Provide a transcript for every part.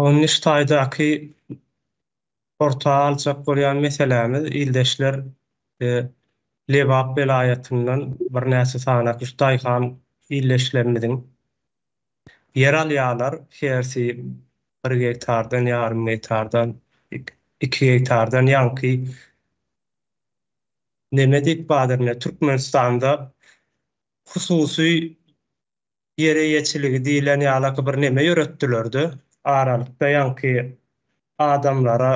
Indi şu taýdaky orta aljak bolýan meselämiz ildeşler Lebap welaýatyndan birnäçe sany şu daýhan ildeşlerimiziň ýer alýarlar, hersi bir gektardan, ýarym gektardan, iki gektardan ýaňky neme diýip bardyr ine Türkmenistanda hususy ýer eýeçiligi diýlen ýalaky bir neme ýöretdiler-de, aralykda ýaňky adamlara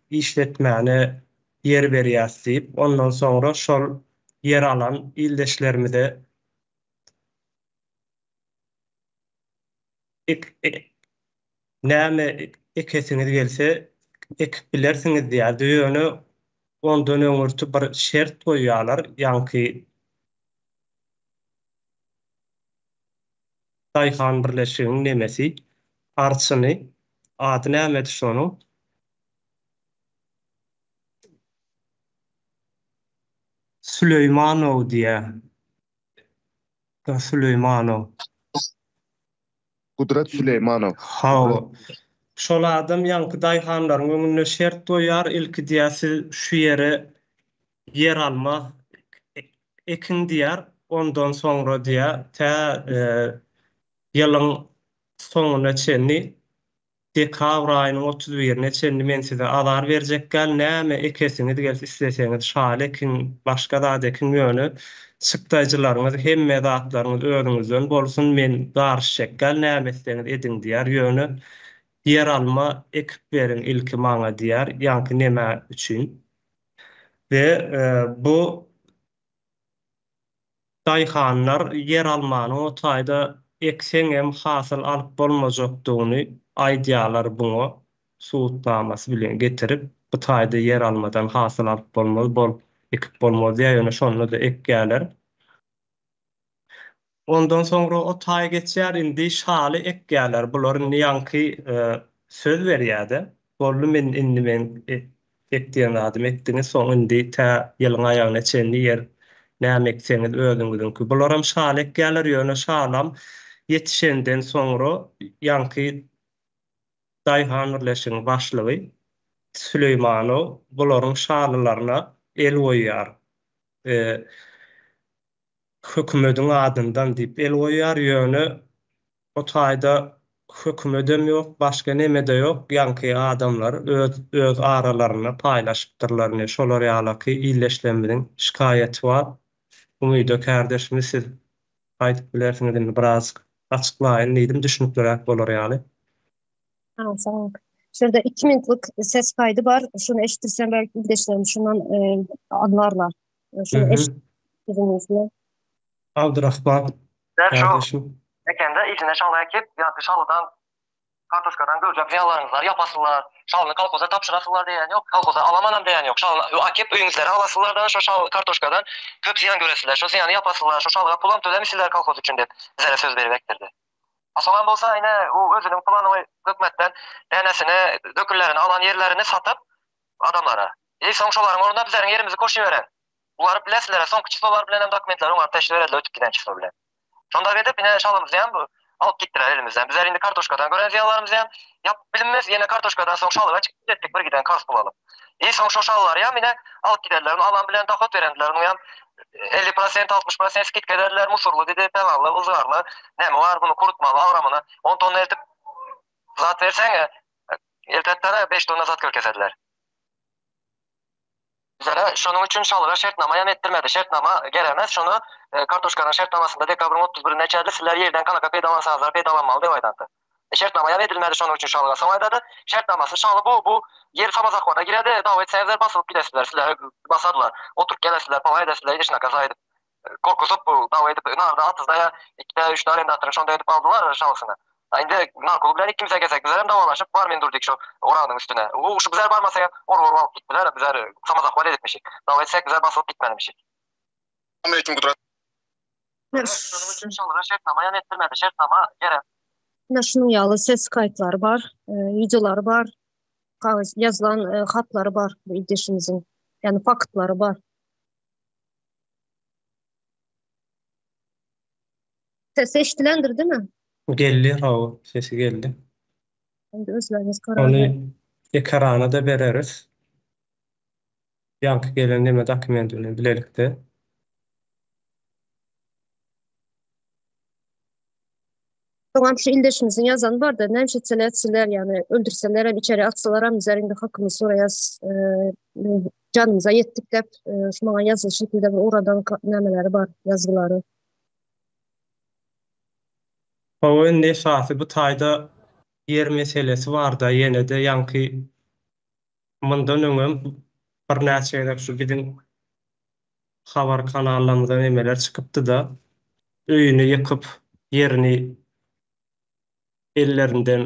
işletmäne ýer berýäs diýip, ondan soňra şol ýer alan ildeşlerimize näme ekesiňiz gelse ekip bilersiňiz diýýärdi, ýöne ondan öňürti bir şert goýýarlar, ýaňky Daýhan birleşigiň nemesi, arçyny, ady nämedi şonuň? Süleýmanow diýýä. Süleýmanow. Gudrat Süleýmanow. Hawa. Şol adam ýaňky daýhanlaryň öňünde şert goýýar, ilki diýýär siz şu ýere ýer alma ekiň diýýär, ondan soňra diýýär tä ýylyň soňuna çenli Dekabr aýynyň 31-ine çenli men size azar berjek däl, näme ekesiňiz gelse isleseňiz şaly ekiň, başga zat ekiň, ýöne çykdaýjylaryňyz, hemme zatlaryňyz özüňizden bolsun, men garyşjak däl, näme etseňiz ediň diýýär, ýöne ýer alma ekip beriň ilki maňa diýýär, ýaňky neme üçin. We bu Daýhanlar ýer almanyň o taýda ekseňem hasyl alyp bolmajakdygyny aýdýarlar buňa subutnamasy bilen getirip bu taýda ýer almadan hasyl alyp bolmaz bol ekip bolmaz diýýär ýöne şonda-da ekýärler. Ondan soňra o taý geçýär indi şaly ekýärler bular indi ýaňky söz berýärde boldy men indi men ek diýen zadymy ekdiňiz soň indi tä ýylyň aýagyna çenli ýer näme ekseňiz özüňiziňki bularam şaly ekýärler ýöne şalam ýetişenden soňra ýaňky daýhan birleşigiň başlygy Süleýmanow bularyň şalylaryna el goýýar. Hökümediň adyndan diýip el goýýar, ýöne o taýda hökümedem ýok, başga neme-de ýok, ýaňky adamlar öz öz aralarynda paýlaşypdyrlar ine şolar ýalaky ildeşlerimiziň şikaýaty bar. Umyda kärdeşimiz siz aýdyp bilersiňiz indi birazjyk açyklaýyn diýdim düşnükliräk bolar ýaly. Ha, sag bol. Şu ýerde 2 minutlyk ses kaýdy bar. Şuny eşitdirsem belki ildeşlerim şundan e, anlarlar. Şuny eşitdiňizmi? Abdurrahman kardeşim. Ekende içine şaly ekip, ýa-da şalydan kartoşkadan göljek zyýanlaryňyzlary ýapasylar, şalyny kolhoza tabşyrasylar diýen ýok, kolhoza alamanam diýen ýok. Şalyny ekip öýüňizlere alasylardan şo şal kartoşkadan köp zyýan göresiler, şo zyýany ýapasylar, şo şalyga pulam tölemisiler kolhoz üçin diýip bizlere söz berip ekdirdi. A soňam bolsa ine u özüniň planowy hökümetden dänesini, dökünlerini alan ýerlerini satyp adamlara. Eý soň şolaryň ornuna bizleriň ýerimizi koşyberen. Bulary bilesizler-ä soňky çyslolar bilenem dokumentleri oňaryp täşliberediler ötüp giden çyslo bilen. Şonda edip ine şalymyzam alyp gitdiler elimizden. Bizler indi kartoşkadan gören zyýanlarymyzam ýapyp bilinmez. Ýene kartoşkadan soň şalyga çykyp etdik bir giden karz pul alyp. Eý soň şo şalylaryam ine alyp giderdiler. Ony alan bilen dohod berendiler. Onuňam 50 prosent 60 prosent skidka berdiler. Musurly diýdi, pelanly, yzgarly. Näme bar bunu kurutmaly agramyny. On tonna eltip zat berseň eltetdere 5 tonna zat görkezediler. Bizlere şonuň üçin şalyga şertnama hem etdirmedi. Şertnama geremez. Şony kartoşkanyň şertnamasynda dekabryň 31-ine çenli sizler ýerden kanaka peýdalansaňyzlar peýdalanmaly diýip aýdandy. Şertnama hem edilmedi şonuň üçin şalyga. Soň aýdady, şertnamasy şaly bu, bu ýer samozahwata giredi, dawa etseňizler basylyp gidesizler, sizleri basarlar. Oturyp gelesizler, palan edesizler, idişnakaz aýdyp. Gorkuzyp, dawa edip, narda atyzda ýa ikide, üçde arendatoryň şonda edip aldylar şalysyny. A indi Narkul bilen ikimize gezek bizlerem dawalaşyp barmen durdyk şo oragynyň üstüne. U şu bizler barmasa hem or-or alyp gitdiler, bizler samozahwat edipmişik. Dawa etsek bizler basylyp gitmelimişik. Aleýkum Gudrat. Şonuň üçin şalyga şertnama ýam etdirmedi, şertnama gerek. Ine şunuň ýaly ses kaýtlary bar, wideolary bar, kagyz ýazylan hatlary bar bu ildeşimiziň. Ýagny faktlary bar. Sesi eşidilendir değil mi? Geldi, hawa, sesi geldi. Indi özleriňiz karar Ony beriň. ekrana-da bereris. Ýaňky gelen neme dokument bilen bilelikde. Soňam şu ildeşimiziň ýazany bardy. Näme etseler etsinler, ýagny öldürselerem, içeri atsalaram bizler indi hakymyzy soraýas, janymyza ýetdik diýip, şu maňa ýazyly şekilde bir ugradan nämeleri bar, ýazgylary. Hawa indi esasy bu taýda ýer meselesi barda ýenede ýaňky mundan öňem birnäçe gezek şu biziň habar kanallarymyzda nemeler çykypdyda öýüni ýykyp ýerini ellerinden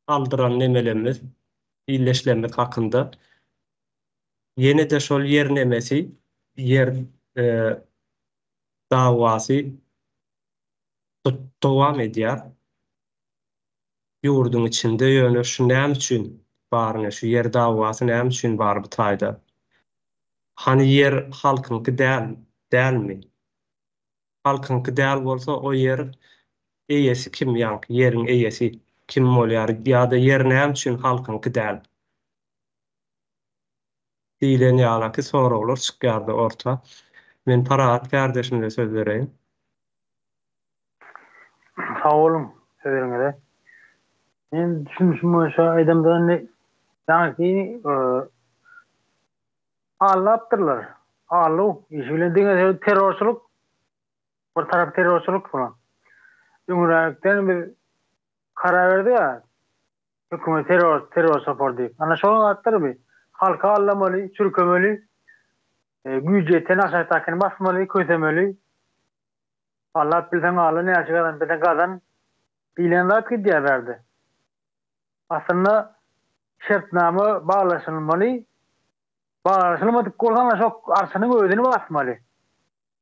aldyran nemelerimiz illeşlerimiz hakynda ýene-de şol ýer nemesi ýer dawasy dowam edýär ýurduň içinde ýöne şu näme üçin bar ine şu ýer dawasy näme üçin bar bu taýda hany ýer halkyňky däl dälmi halkyňky däl bolsa o ýer eýesi kim ýaňky ýeriň eýesi kim bolýar ýa-da ýer näme üçin halkyňky däl diýlen ýalaky soraglar çykýardy orta. Men Parahat kärdeşimize söz bereýin. Sag boluň sözleriňize. Men düşünişim boýunça aýdamda indi ýaňky aldapdyrlar. Aldaw işi bilen diňe terrorçylyk bir tarapy terrorçylyk bolan. Öňräkden biz karar berdik-ä Hökümet terror terror topar diýip. Ana şol zatlar bi. Halky aldamaly, çürkemeli, güýji ýeten aşakdakyny basmaly, kösemeli. Aldap bilseň alda, näçe gazanyp bilseň gazan diýlen zat gidýär bärde. Aslynda şertnama baglaşylmaly. Baglaşylmadyk bolsa ana şo arçynyň özüni basmaly.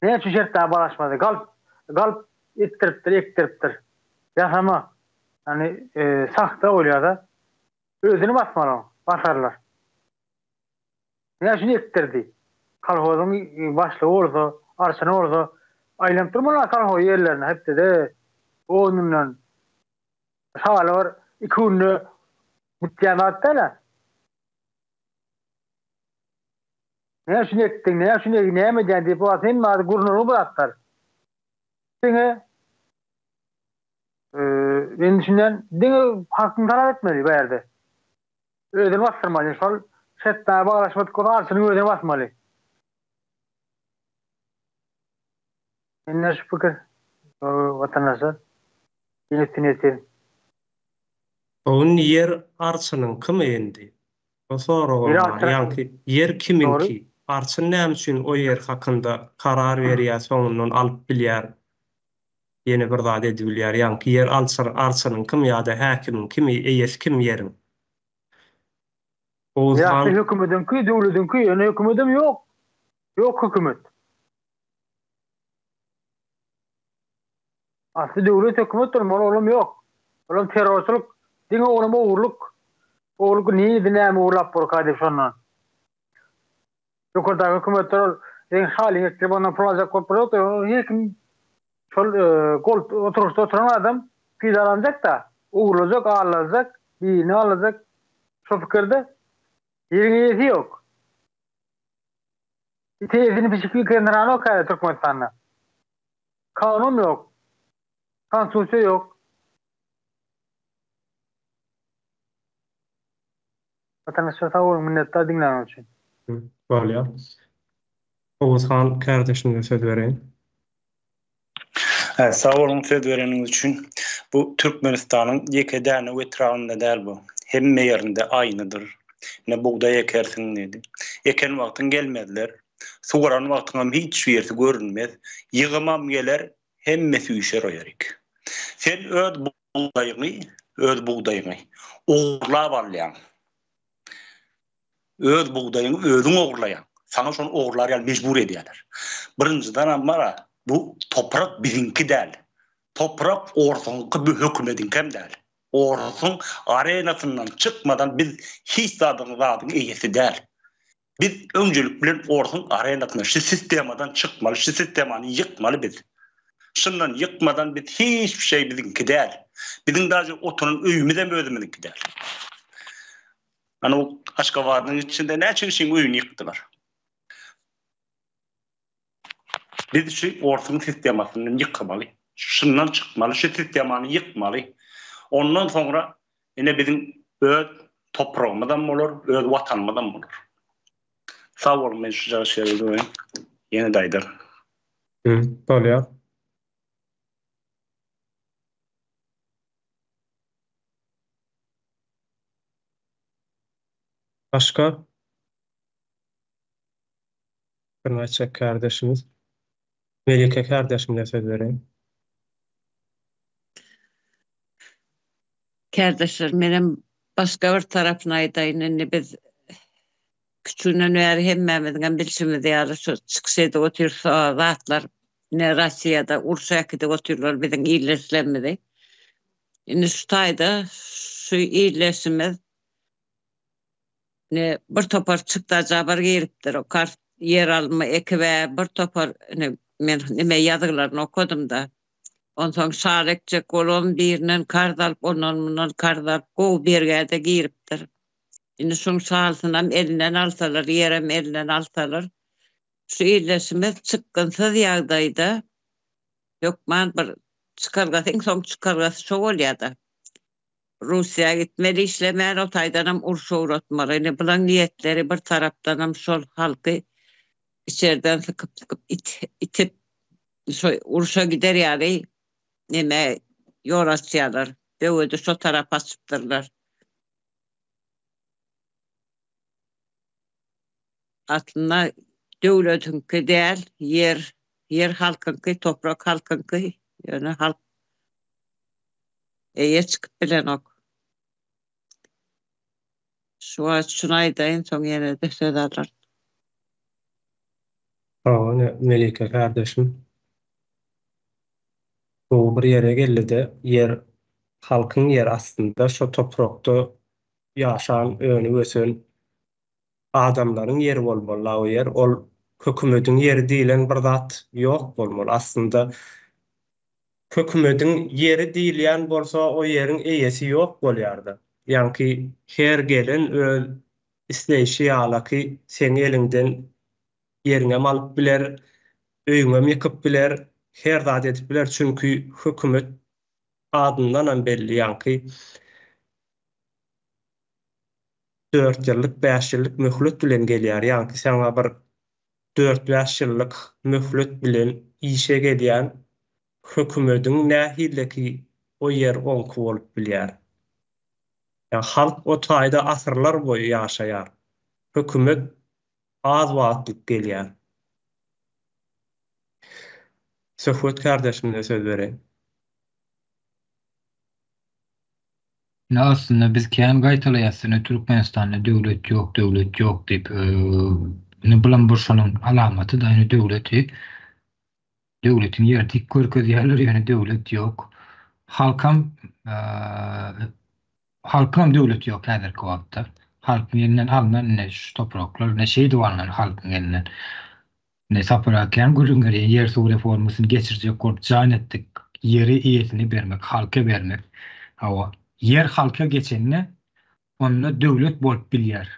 Näme üçin şertnama baglaşmady? Galp galp etdiripdir, ekdiripdir. Ýasama. Ýagny sahta bolýar-da. Özüni basmaly oň. Basarlar. Näme üçin ekdirdi? Kolhozyň başlygy bolsa, arçyny bolsa aýlanyp durmaly kolhoz ýerlerine hepdede on günden. Şaly bir iki günde bitýän zat däl-ä. Näme üçin ekdiň, näme üçin egi, näme edýäň diýip, o hemme zady gurnalgy bu zatlar. Diňe men düşünýän, diňe halkyň talap etmeli bu ýerde. Özüni basdyrmaly, şol şertnama baglaşmadyk bolsa arçynyň özüni basmaly. Mende şu pikir watandaşlar. Ýene üstüni ýetirin. O indi ýer arçynyňkymy indi? O soragam bar. Ýaňky ýer kimiňki? Arçyn näme üçin o ýer hakynda karar berýär soňundan alyp bilýär ýene bir zat edibilýär ýaňky ýer arçynyňkymy ýa-da häkimiňkimi eýesi kim ýeriň? Oguz han. Ýa hökümediňki döwlediňki ýöne hökümedem ýok. Ýok hökümet. Asly döwlet hökümet bolmaly olam ýok. Olam terrorçylyk diňe olam ogurlyk. Ogurlyk nirede näme ogurlap borka diýip şondan. Ýokardaky hökümetler ol seň halyňy etdirip ondan pul aljak bolup durýok her kim şol gol oturyşda oturan adam peýdalanjak-da ogurlajak aldajak birini aldajak şo pikirde ýeriň eýesi ýok. It eýesini pişik ýikendiranok häzir Türkmenistanda. Kanun ýok. Konstitusiýa ýok. Watandaşlar sag boluň minnetdar diňläniňiz üçin. Bolýar. Oguzhan kärdeşimize söz bereýin. Sag boluň söz bereniňiz üçin. Bu Türkmenistanyň ýeke Dänew etrabynda däl bu. Hemme ýerinde aýnydyr. Ine bugdaý ekersiň diýdi. Eken wagtyň gelmezler. Suwaran wagtyňam hiç birisi görünmez. Ýygymam geler, hemmesi üýşer o ýerik. Sen öz bugdaýyňy, öz bugdaýyňy ogurlap alýaň. Öz bugdaýyňy özüň ogurlaýaň. Saňa şony ogurlar ýaly mejbur edýärler. Birinjidenem bar-a, bu toprak biziňki däl. Toprak orsuňky, bu hökümediňkem däl. Orsuň arenasyndan çykmadan biz hiç zadyň zadyň eýesi däl. Biz öňjelik bilen orsuň arenasyndan, şu sistemadan çykmaly, şu sistemany ýykmaly biz. Şundan ýykmadan biz hiç bir şey biziňki däl. Biziň daže oturan öýümizem özümiziňki däl. Ana o Aşgabadyň içinde näçe kişiň öýüni ýykdylar. Biz şu orsuň sistemasyndan ýykmaly. Şundan çykmaly, şu sistemany ýykmaly. Ondan soňra ine biziň öz topragymyzam bolar, öz watanymyzam bolar. Sag boluň, men şu jaga şeýle goýaýyn. Ýene-de aýdaryn. Bolýar. Başga? Birnäçe kardeşimiz. Melike kardeşimize söz bereýin. Kardeşler, menem başga bir tarapyny aýdaýyn. Indi biz küçüginden bäri hemmämiziňem bilşimiz ýaly şu çykyş edip otyrys zatlar ine Rossiýada urşa äkidip otyrlar biziň ildeşlerimizi. Indi şu taýda şu ildeşimiz ine bir topar çykdaja bir giripdir. O kart ýer alma ekibä bir topar ine men nime ýazgylaryny okadym-da. Onsoň şal ekjek bolubam birinden karz alyp ondan mundan karz alyp gowy bergä-de giripdir. Indi şuň şalsynam elinden alsalar, ýerem elinden alsalar, şu ildeşimiz çykgynsyz ýagdaýda hökman bir çykalgasy, iň soňky çykalgasy şo bolýa-da. Russiýa gitmeli işlemän, o taýdanam uruş ugratmaly. Indi bulaň niýetleri bir tarapdanam şol halky içerden sykyp-sykyp itip, şo urşa gider ýaly neme ýol açýarlar. Böwedi şo tarapa açypdyrlar. Aslynda döwletiňki däl, ýer, ýer halkyňky, toprak halkyňky, ýöne halk eýe çykyp bilenok. Şu wagt şuny aýdaýyn, soň ýene-de söz alaryn. Hawa, Melike kardeşim. Gowy bir ýere geldi-de, ýer halkyň ýeri aslynda şo toprakda ýaşan, önüp-ösen adamlaryň ýeri bolmaly-la o ýer. Ol hökümediň ýeri diýlen bir zat ýok bolmaly. Aslynda hökümediň ýeri diýilýän bolsa o ýeriň eýesi ýok bolýar-da. Ýaňky her gelen öz isleýşi ýalaky seň eliňden ýeriňem alyp biler, öýüňem ýykyp biler, her zat edip biler, çünki hökümet adyndanam belli ýaňky dört ýyllyk, bäş ýyllyk möhlet bilen gelýär, ýaňky saňa bir dört-bäş ýyllyk möhlet bilen işe gelýän hökümediň nähileki o ýer oňky bolup bilýär. Ýa halk o taýda asyrlar boýy ýaşaýar. Hökümet az wagtlyk gelýär. Söhbet kardeşimize söz bereýin. Ine aslynda biz kän gaýtalaýas ine Türkmenistanda döwlet ýok döwlet ýok diýip ine bulam bir şonuň alamaty da ine döwleti döwletiň ýeri dik görkezýärler ýöne döwlet ýok halkam Halkyňam döwleti ýok häzirki wagtda. Halkyň elinden alnan ine şu topraklar ine şeýdip alnan halkyň elinden. Ine Sapar aga kän gürrüň berýän ýer suw reformasyny geçirjek bolup jan etdik. Ýeri eýesine bermek, halka bermek. Hawa, ýer halka geçende onda döwlet bolup bilýär.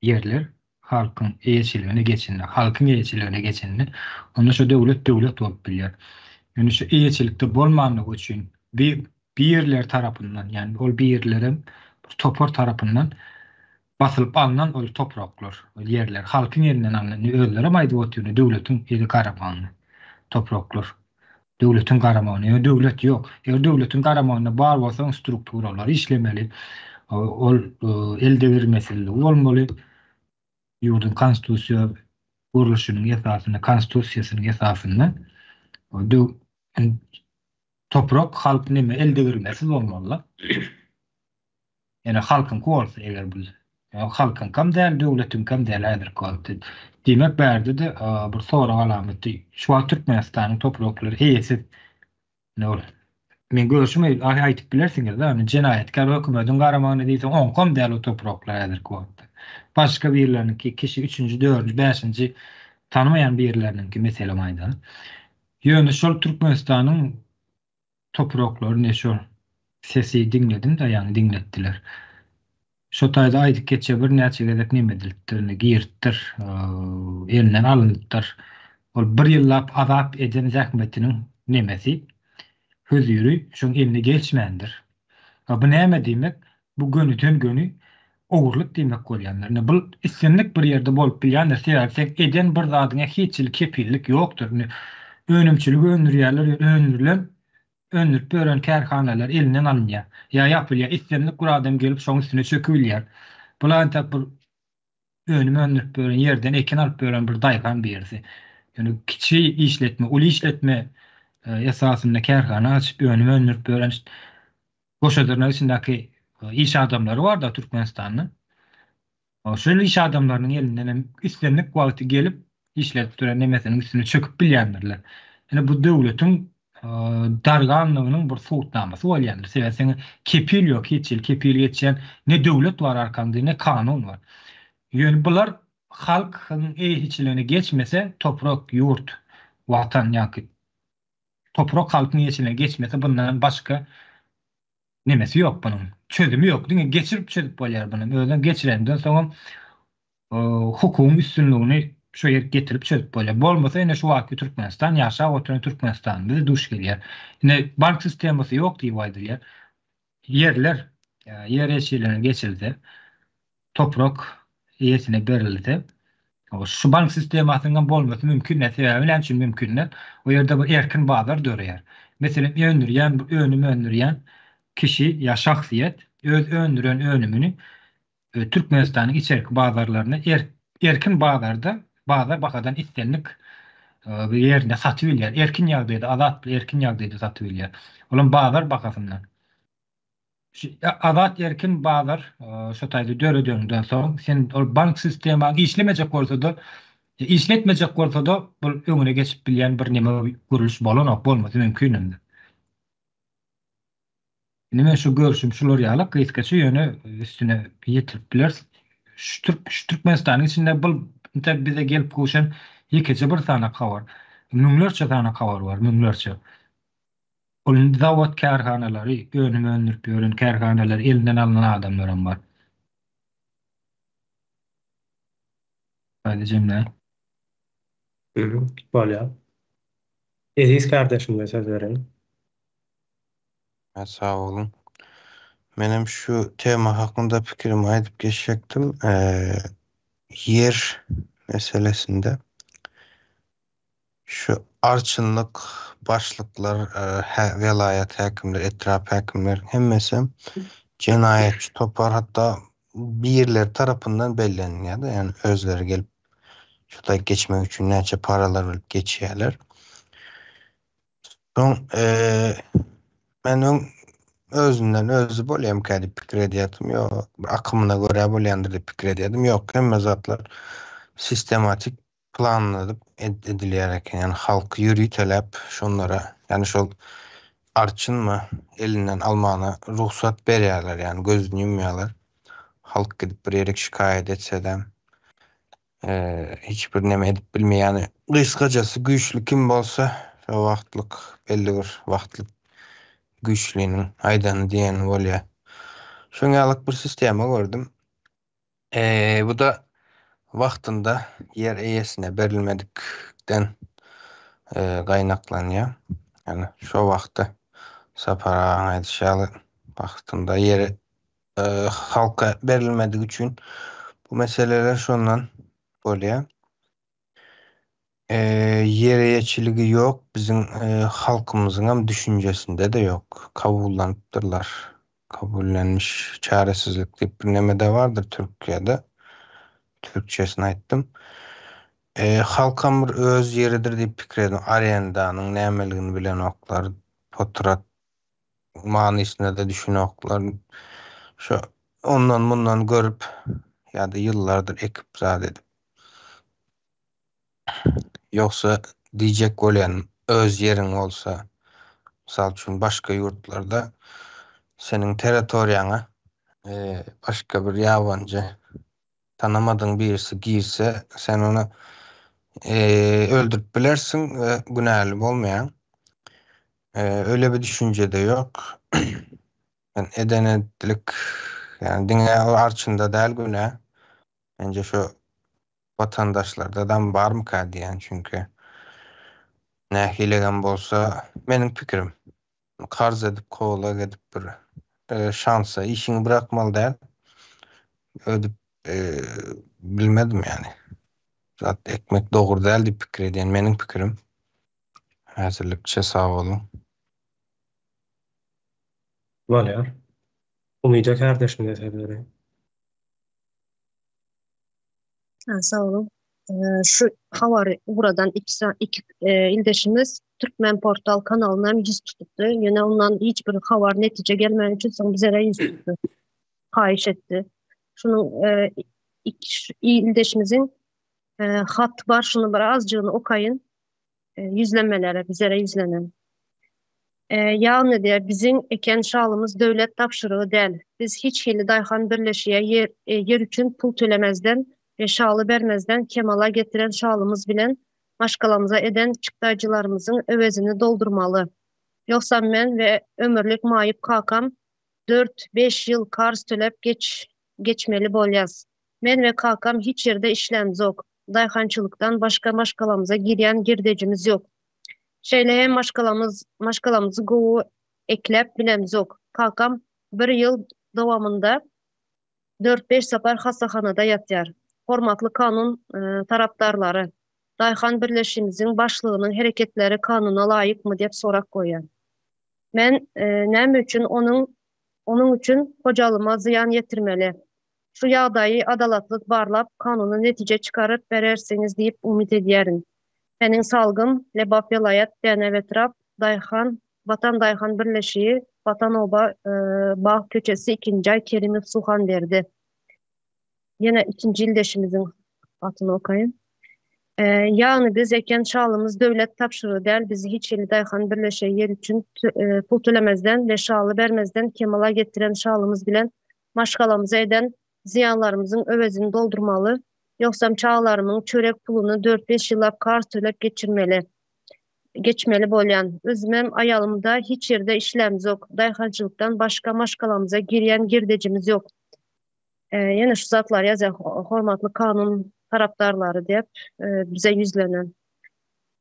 Ýerler halkyň eýeçiligine geçende, halkyň eýeçiligine geçende, onda şo döwlet döwlet bolup bilýär. Ýöne şu eýeçilikde bolmanlygy üçin bir birler tarapyndan, ýagny ol birlerem bir topar tarapyndan basylyp alnan ol topraklar, ol ýerler halkyň elinden alnan. Indi özlerem aýdyp otyr, indi döwletiň eli garamagynda topraklar. Döwletiň garamagynda. Ýöne döwlet ýok. Eger döwletiň garamagynda bar bolsa, oň strukturalary işlemeli. Ol eldegirmesizligi bolmaly. Ýurduň konstitusiýa gurluşynyň esasynda, konstitusiýasynyň esasynda toprak halk neme eldegirmesiz bolmaly-da. Ýöne halkyňky bolsa eger bu halkyňkam däl, döwletiňkem däl häzirki wagtda. Diýmek bärde-de bir sorag alamaty. Şu wagt Türkmenistanyň topraklary eýesiz. Ine ol. Men görşüm aýdyp bilersiňiz-de, ony jenaýatkär hökümediň garamagyna diýseň oňkam däl o topraklar häzirki wagtda. Başga birleriniňki, kişi üçünji, dördünji, bäşinji tanamaýan birleriniňki meselem aýdaly. Ýöne şol Türkmenistanyň topraklary ne şol sesi diňledim-de ýaňy diňletdiler. Şo taýda aýdyp geçýär birnäçe gezek neme edilipdir indi giripdir elinden alnypdyr. Ol bir ýyllap azap eden zähmetiniň nemesi höziri şoň eline geçmändir. A bu näme diýmek? Bu gönüden göni ogurlyk diýmek bolýandyr. Indi bul islendik bir ýerde bolup bilýändir. Sebäbi seň eden bir zadyňa hiç hili kepillik ýokdur. Indi önümçilik öndürýärler, öndürilen öndürip ýören kärhanalar elinden alynýar. Ýa ýapylýar. Islendik bir adam gelip şoň üstüne çökübilýär. Bul entek bir önüm öndürip ýören, ýerden ekin alyp ýören bir daýhan birisi. Ýöne kiçi işletme, uly işletme esasynda kärhana açyp önüm öndürip ýören goşa dyrnak içindäki iş adamlary bar-da Türkmenistanda. Şol iş adamlarynyň elinden hem islendik wagty gelip işledip duran nemesiniň üstüne çöküp bilýändirler. Ine bu döwletiň darganlygynyň bir subutnamasy bolýandyr. Sebäbi seňe kepil ýok, hiç hili kepil geçýän ne döwlet bar arkaňda, ne kanun bar. Ýöne bular halkyň eýeçiligine geçmese, toprak, ýurt, watan ýa-ki toprak halkyň eýeçiligine geçmese bundan başga nemesi ýok bunuň. Çözümi ýok. Diňe geçirip çözüp bolýar buny. Özem geçirenden soňam hukugyň üstünligini şu ýere getirip çözüp bolýar. Bolmasa ine şu wagtky Türkmenistan, ýaşap oturan Türkmenistan bize duş gelýär. Ine bank sistemasy ýok diýip aýdylýar. Ýerler ýer eýeçiligine geçilse, toprak eýesine berilse, şu bank sistemasynyň hem bolmasy mümkin däl. Sebäbi näme üçin mümkin däl? O ýerde bir erkin bazar döreýär. Meselem, öndürýän bir önüm öndürýän kişi ýa şahsyýet öz öndüren önümini Türkmenistanyň içerki bazarlarynda erkin bazarda bazar bahadan islendik bir ýerinde satyp bilýär. Erkin ýagdaýda, azat erkin ýagdaýda satyp bilýär. Olam bazar bahasyndan. Şu azat erkin bazar şo taýda döredeniňden soň sen ol bank sistemaň işlemejek bolsa-da işletmejek bolsa-da bul öňüne geçip bilýän bir neme gurluş bolanok, bolmasy mümkin hem. Indi men şu görüşüm şular ýaly gysgaça ýöne üstüne ýetirip bileris. Şu Türk şu Türkmenistanyň içinde bul intäk bize gelip gowşan ýekeje bir sany habar. Müňlerçe sany habar bar, müňlerçe. Ol indi zawod kärhanalary, önüm öndürip ýören kärhanalar elinden alnan adamlaram bar. Hadi jemläý. Bolýar. Eziz kardeşime söz bereýin. Sag boluň. Menem şu tema hakynda pikirimi aýdyp geçjekdim. Ýer meselesinde şu arçynlyk başlyklar, welaýat häkimleri, etrap häkimleri hemmesem jenaýatçy topar hatda birleri tarapyndan bellenilýär-de, ýagny özleri gelip şu taýy geçmek üçin näçe paralar berip geçýärler. Soň men öň özünden özi bolýamyka diýip pikir edýärdim. Ýok, bir akymyna görä bolýandyr diýip pikir edýärdim. Ýok, hemme zatlar sistematik planlanyp edilýär eken. Ýagny halky ýöriteläp şonlara, ýagny şol arçynmy elinden almana rugsat berýärler, ýagny gözüni ýumýarlar. Halk gidip bir ýerik şikaýat etse-de, hiç bir neme edip bilmeýär. Gysgajasy güýçli kim bolsa şo wagtlyk belli bir wagtlyk güýçliniň aýdany diýeni bolýar. Şoň ýalyk bir sistema gördüm. Bu-da wagtynda ýer eýesine berilmedikden gaýnaklanýar. Ýagny şo wagtda Sapar agaň aýdyşy ýaly wagtynda ýeri halka berilmedigi üçin bu meseleler şondan bolýar. Ýer eýeçiligi ýok, biziň halkymyzyň hem düşünjesinde-de ýok. Kabullanypdyrlar. Kabullenmiş çaresizlik diýip bir neme-de bardyr Türkiýede. Türkçesini aýtdym. Halkam bir öz ýeridir diýip pikir edip, arendanyň nämeligini bilenoklar. Potrat manysyna-da düşünoklar. Şo ondan-mundan görüp ýa-da ýyllardyr ekip zat edip. Ýogsa diýjek bolýanym, öz ýeriň bolsa, mysal üçin başga ýurtlarda seniň territoriýaňa başga bir ýabanjy tanamadyň birisi girse, sen ony. Öldürip bilersiň we günäli bolmaýaň. Öyle bir düşünje-de ýok. Yani eden etdilik yani diňe o arçynda däl günä. Bence şu watandaşlardadam barmyka diýýän çünki nähiligem bolsa meniň pikirim karz edip kowalak edip bir şansa işiňi bırakmaly däl ödüp bilmedim yani zat ekmek dogry däl diýip pikir edýän meniň pikirim häzirlikçe sag boluň. Bolýar. Umyda kardeşimize söz bereýin. Ha, sag boluň. Şu habary ugradan iki, iki e, ildeşimiz Türkmen Portal kanalyna hem ýüz tutupdy. Ýöne ondan hiç bir habar netije gelmän üçin soň bizlere ýüz tutdy. Haýyş etdi. Şunuň e, iki ildeşimiziň e, hat bar, şuny bir azjygyny okaýyn. E, ýüzlenmelere, bizlere ýüzlenen. E, ýagny diýär, biziň eken şalymyz döwlet tabşyrygy däl. Biz hiç hili daýhan birleşiğe ýer, e, ýer üçin pul tölemezden we şaly bermezden kemala getiren şalymyz bilen maşgalamyza eden çykdaýjylarymyzyň öwezini doldurmaly. Ýogsam men we ömürlik maýyp kakam dört-beş ýyl karz töläp geç geçmeli bolýas. Men we kakam hiç ýerde işlämzok. Daýhançylykdan başga maşgalamyza girýän girdejimiz ýok. Şeýle hem maşgalamyz maşgalamyzy gowy ekläp bilemzok. Kakam bir ýyl dowamynda dört-beş sapar hassahanada ýatýar. Hormatly kanun tarapdarlary, daýhan birleşigimiziň başlygynyň hereketleri kanuna laýykmy diýip sorag goýýar. Men näme üçin onuň onuň üçin hojalyma zyýan ýetirmeli? Şu ýagdaýy adalatly barlap, kanuny netije çykaryp berersiňiz diýip umyt edýärin. Meniň salgym, Lebap welaýat, Dänew etrap, Daýhan, Watan daýhan birleşigi, Watan oba, Bag köçesi, ikinji jaý, Kerimow Suhanberdi. Ýene ikinji ildeşimiziň hatyny okaýyn. Ýagny biz eken şalymyz döwlet tabşyrygy däl, bizi hiç hili daýhan birleşigi ýer üçin pul tölemezden we şaly bermezden kemala getiren şalymyz bilen maşgalamyza eden zyýanlarymyzyň öwezini doldurmaly, ýogsam çagalarymyň çörek puluny dört-beş ýyllap karz töläp geçirmeli, geçmeli bolýan. Özümem, aýalym-da hiç ýerde işlämzok, daýhançylykdan başga maşgalamyza girýän girdejimiz ýok. Ýene şu zatlary ýazýar, hormatly kanun tarapdarlary diýip, bize ýüzlenen.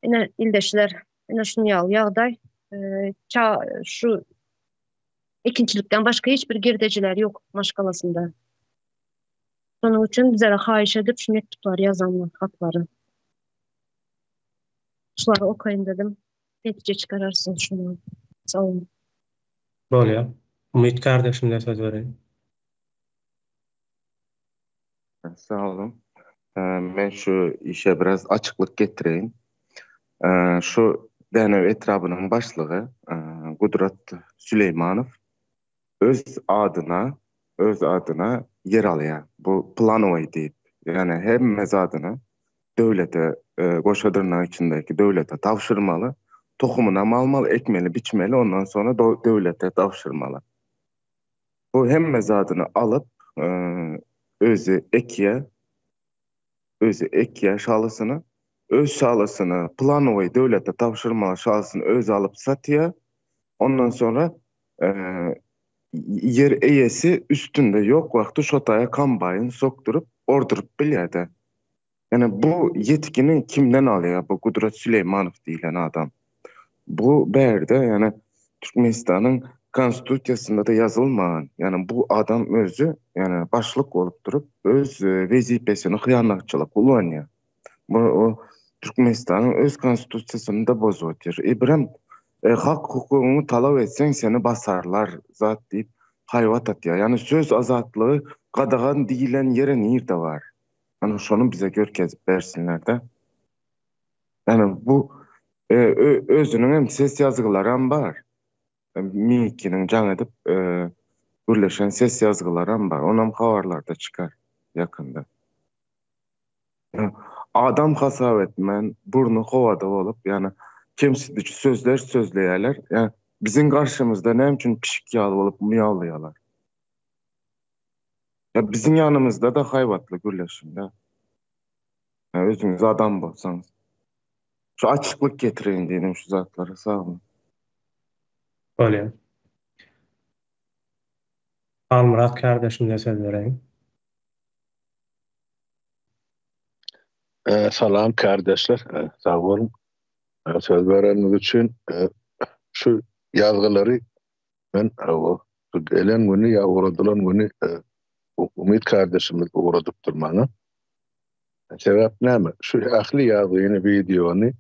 Ine, ildeşler, ine şunuň ýaly ýagdaý. Şu Ekinçilikden başga hiç bir girdejileri ýok maşgalasynda. Şonuň üçin bizlere haýyş edip şu mektuplary ýazanlar, hatlary. Şulary okaýyn dedim. Netije çykararsyňyz şundan. Sag boluň. Bolýar. Umyt kardeşimize söz bereýin. Sag boluň. Men şu işe biraz açyklyk getireýin. Şu Dänew etrabynyň başlygy Gudrat Süleýmanow öz adyna öz adyna ýer alýar. Bu planowy diýip. Ýagny hemme zadyny döwlete goşa dyrnak içindäki döwlete tabşyrmaly. Tohumynam almaly, ekmeli, biçmeli, ondan soňra döwlete tabşyrmaly. Bu hemme zadyny alyp, özi ekýär. Özi ekýär şalysyny. Öz şalysyny planowy döwlete tabşyrmaly şalysyny özi alyp satýar. Ondan soňra ýer eýesi üstünde ýok wagty şo taýa kombaýn sokduryp, orduryp bilýär-de. Ýöne bu ýetgini kimden alýar bu Gudrat Süleýmanow diýlen adam? Bu bärde ýöne Türkmenistanyň konstitusiýasynda-da ýazylmagan. Ýöne bu adam özi ýöne başlyk bolup durup öz wezipesini hyýanatçylyk ulanýar. Bu o Türkmenistanyň öz konstitusiýasyny-da bozup otyr. E birem hak hukugyňy talap etseň seni basarlar zat diýip haýbat atýar. Ýöne söz azatlygy gadagan diýlen ýeri nirde bar? Ana şony bize görkezip bersinlerde. Yani bu e, özüniň hem ses ýazgylaram bar. Mikiniň jaň edip e, gürleşen ses ýazgylaram bar. Onam habarlarda çykar ýakynda. Adam hasap etmän, burny howada bolup, ýani kemsidiji sözler sözleýärler. Ýani biziň garşymyzda näme üçin pişik ýaly bolup myýawlaýarlar? Ýa biziň ýanymyzda-da haýbatly gürleşiň-dä. Özüňiz adam bolsaňyz. Şu açyklyk getireýin diýdim şu zatlara. Sag boluň. Bolýar. Halmyrat kärdeşimize söz bereýin. Salam kärdeşler, sag boluň söz bereniňiz üçin. Şu ýazgylary men gelen güni ýa ugradylan güni Umyt kardeşimiz ugradypdyr maňa. Sebäp näme? Şu ähli ýazgyny, wideony,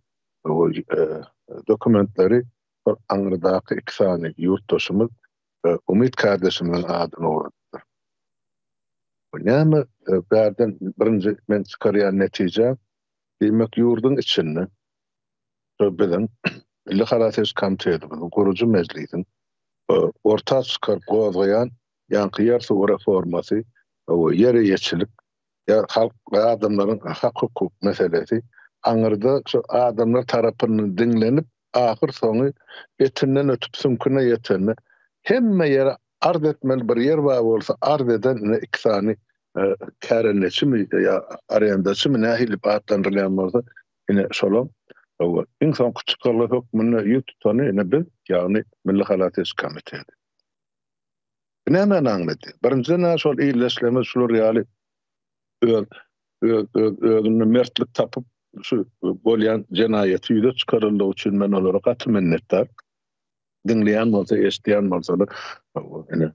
dokumentleri bir aňrydaky iki sany ýurtdaşymyz Umyt kardeşimiziň adyna ugradypdyr. Bu näme? Bärden birinji men çykarýan netije, diýmek ýurduň içinde şu biziň Milli halas ediş komitetimiziň, gurujy mejlisiň orta çykaryp gozgaýan ýaňky ýer-suw reformasy, ýer eýeçilik, ýa halk we adamlaryň hak-hukuk meselesi aňyrda şu adamlar tarapyndan diňlenip, ahyr soňy etinden ötüp süňküne ýetende hemme ýere arz etmeli bir ýer bar bolsa arz eden ine iki sany kärendeçimi ýa arendaçymy nähili atlandyrylýan bolsa ine şolaň iň soňky çykalga hökmünde ýüz tutany ine biz ýagny Milli halas ediş komiteti. Bu nämäni aňladýar? Birinjiden-ä şol ildeşlerimiz şular ýaly öz öz öz özünde mertlik tapyp şu bolýan jenaýaty ýüze çykaryldygy üçin men olara gaty minnetdar. Diňleýän bolsa, eşidýän bolsalar, ine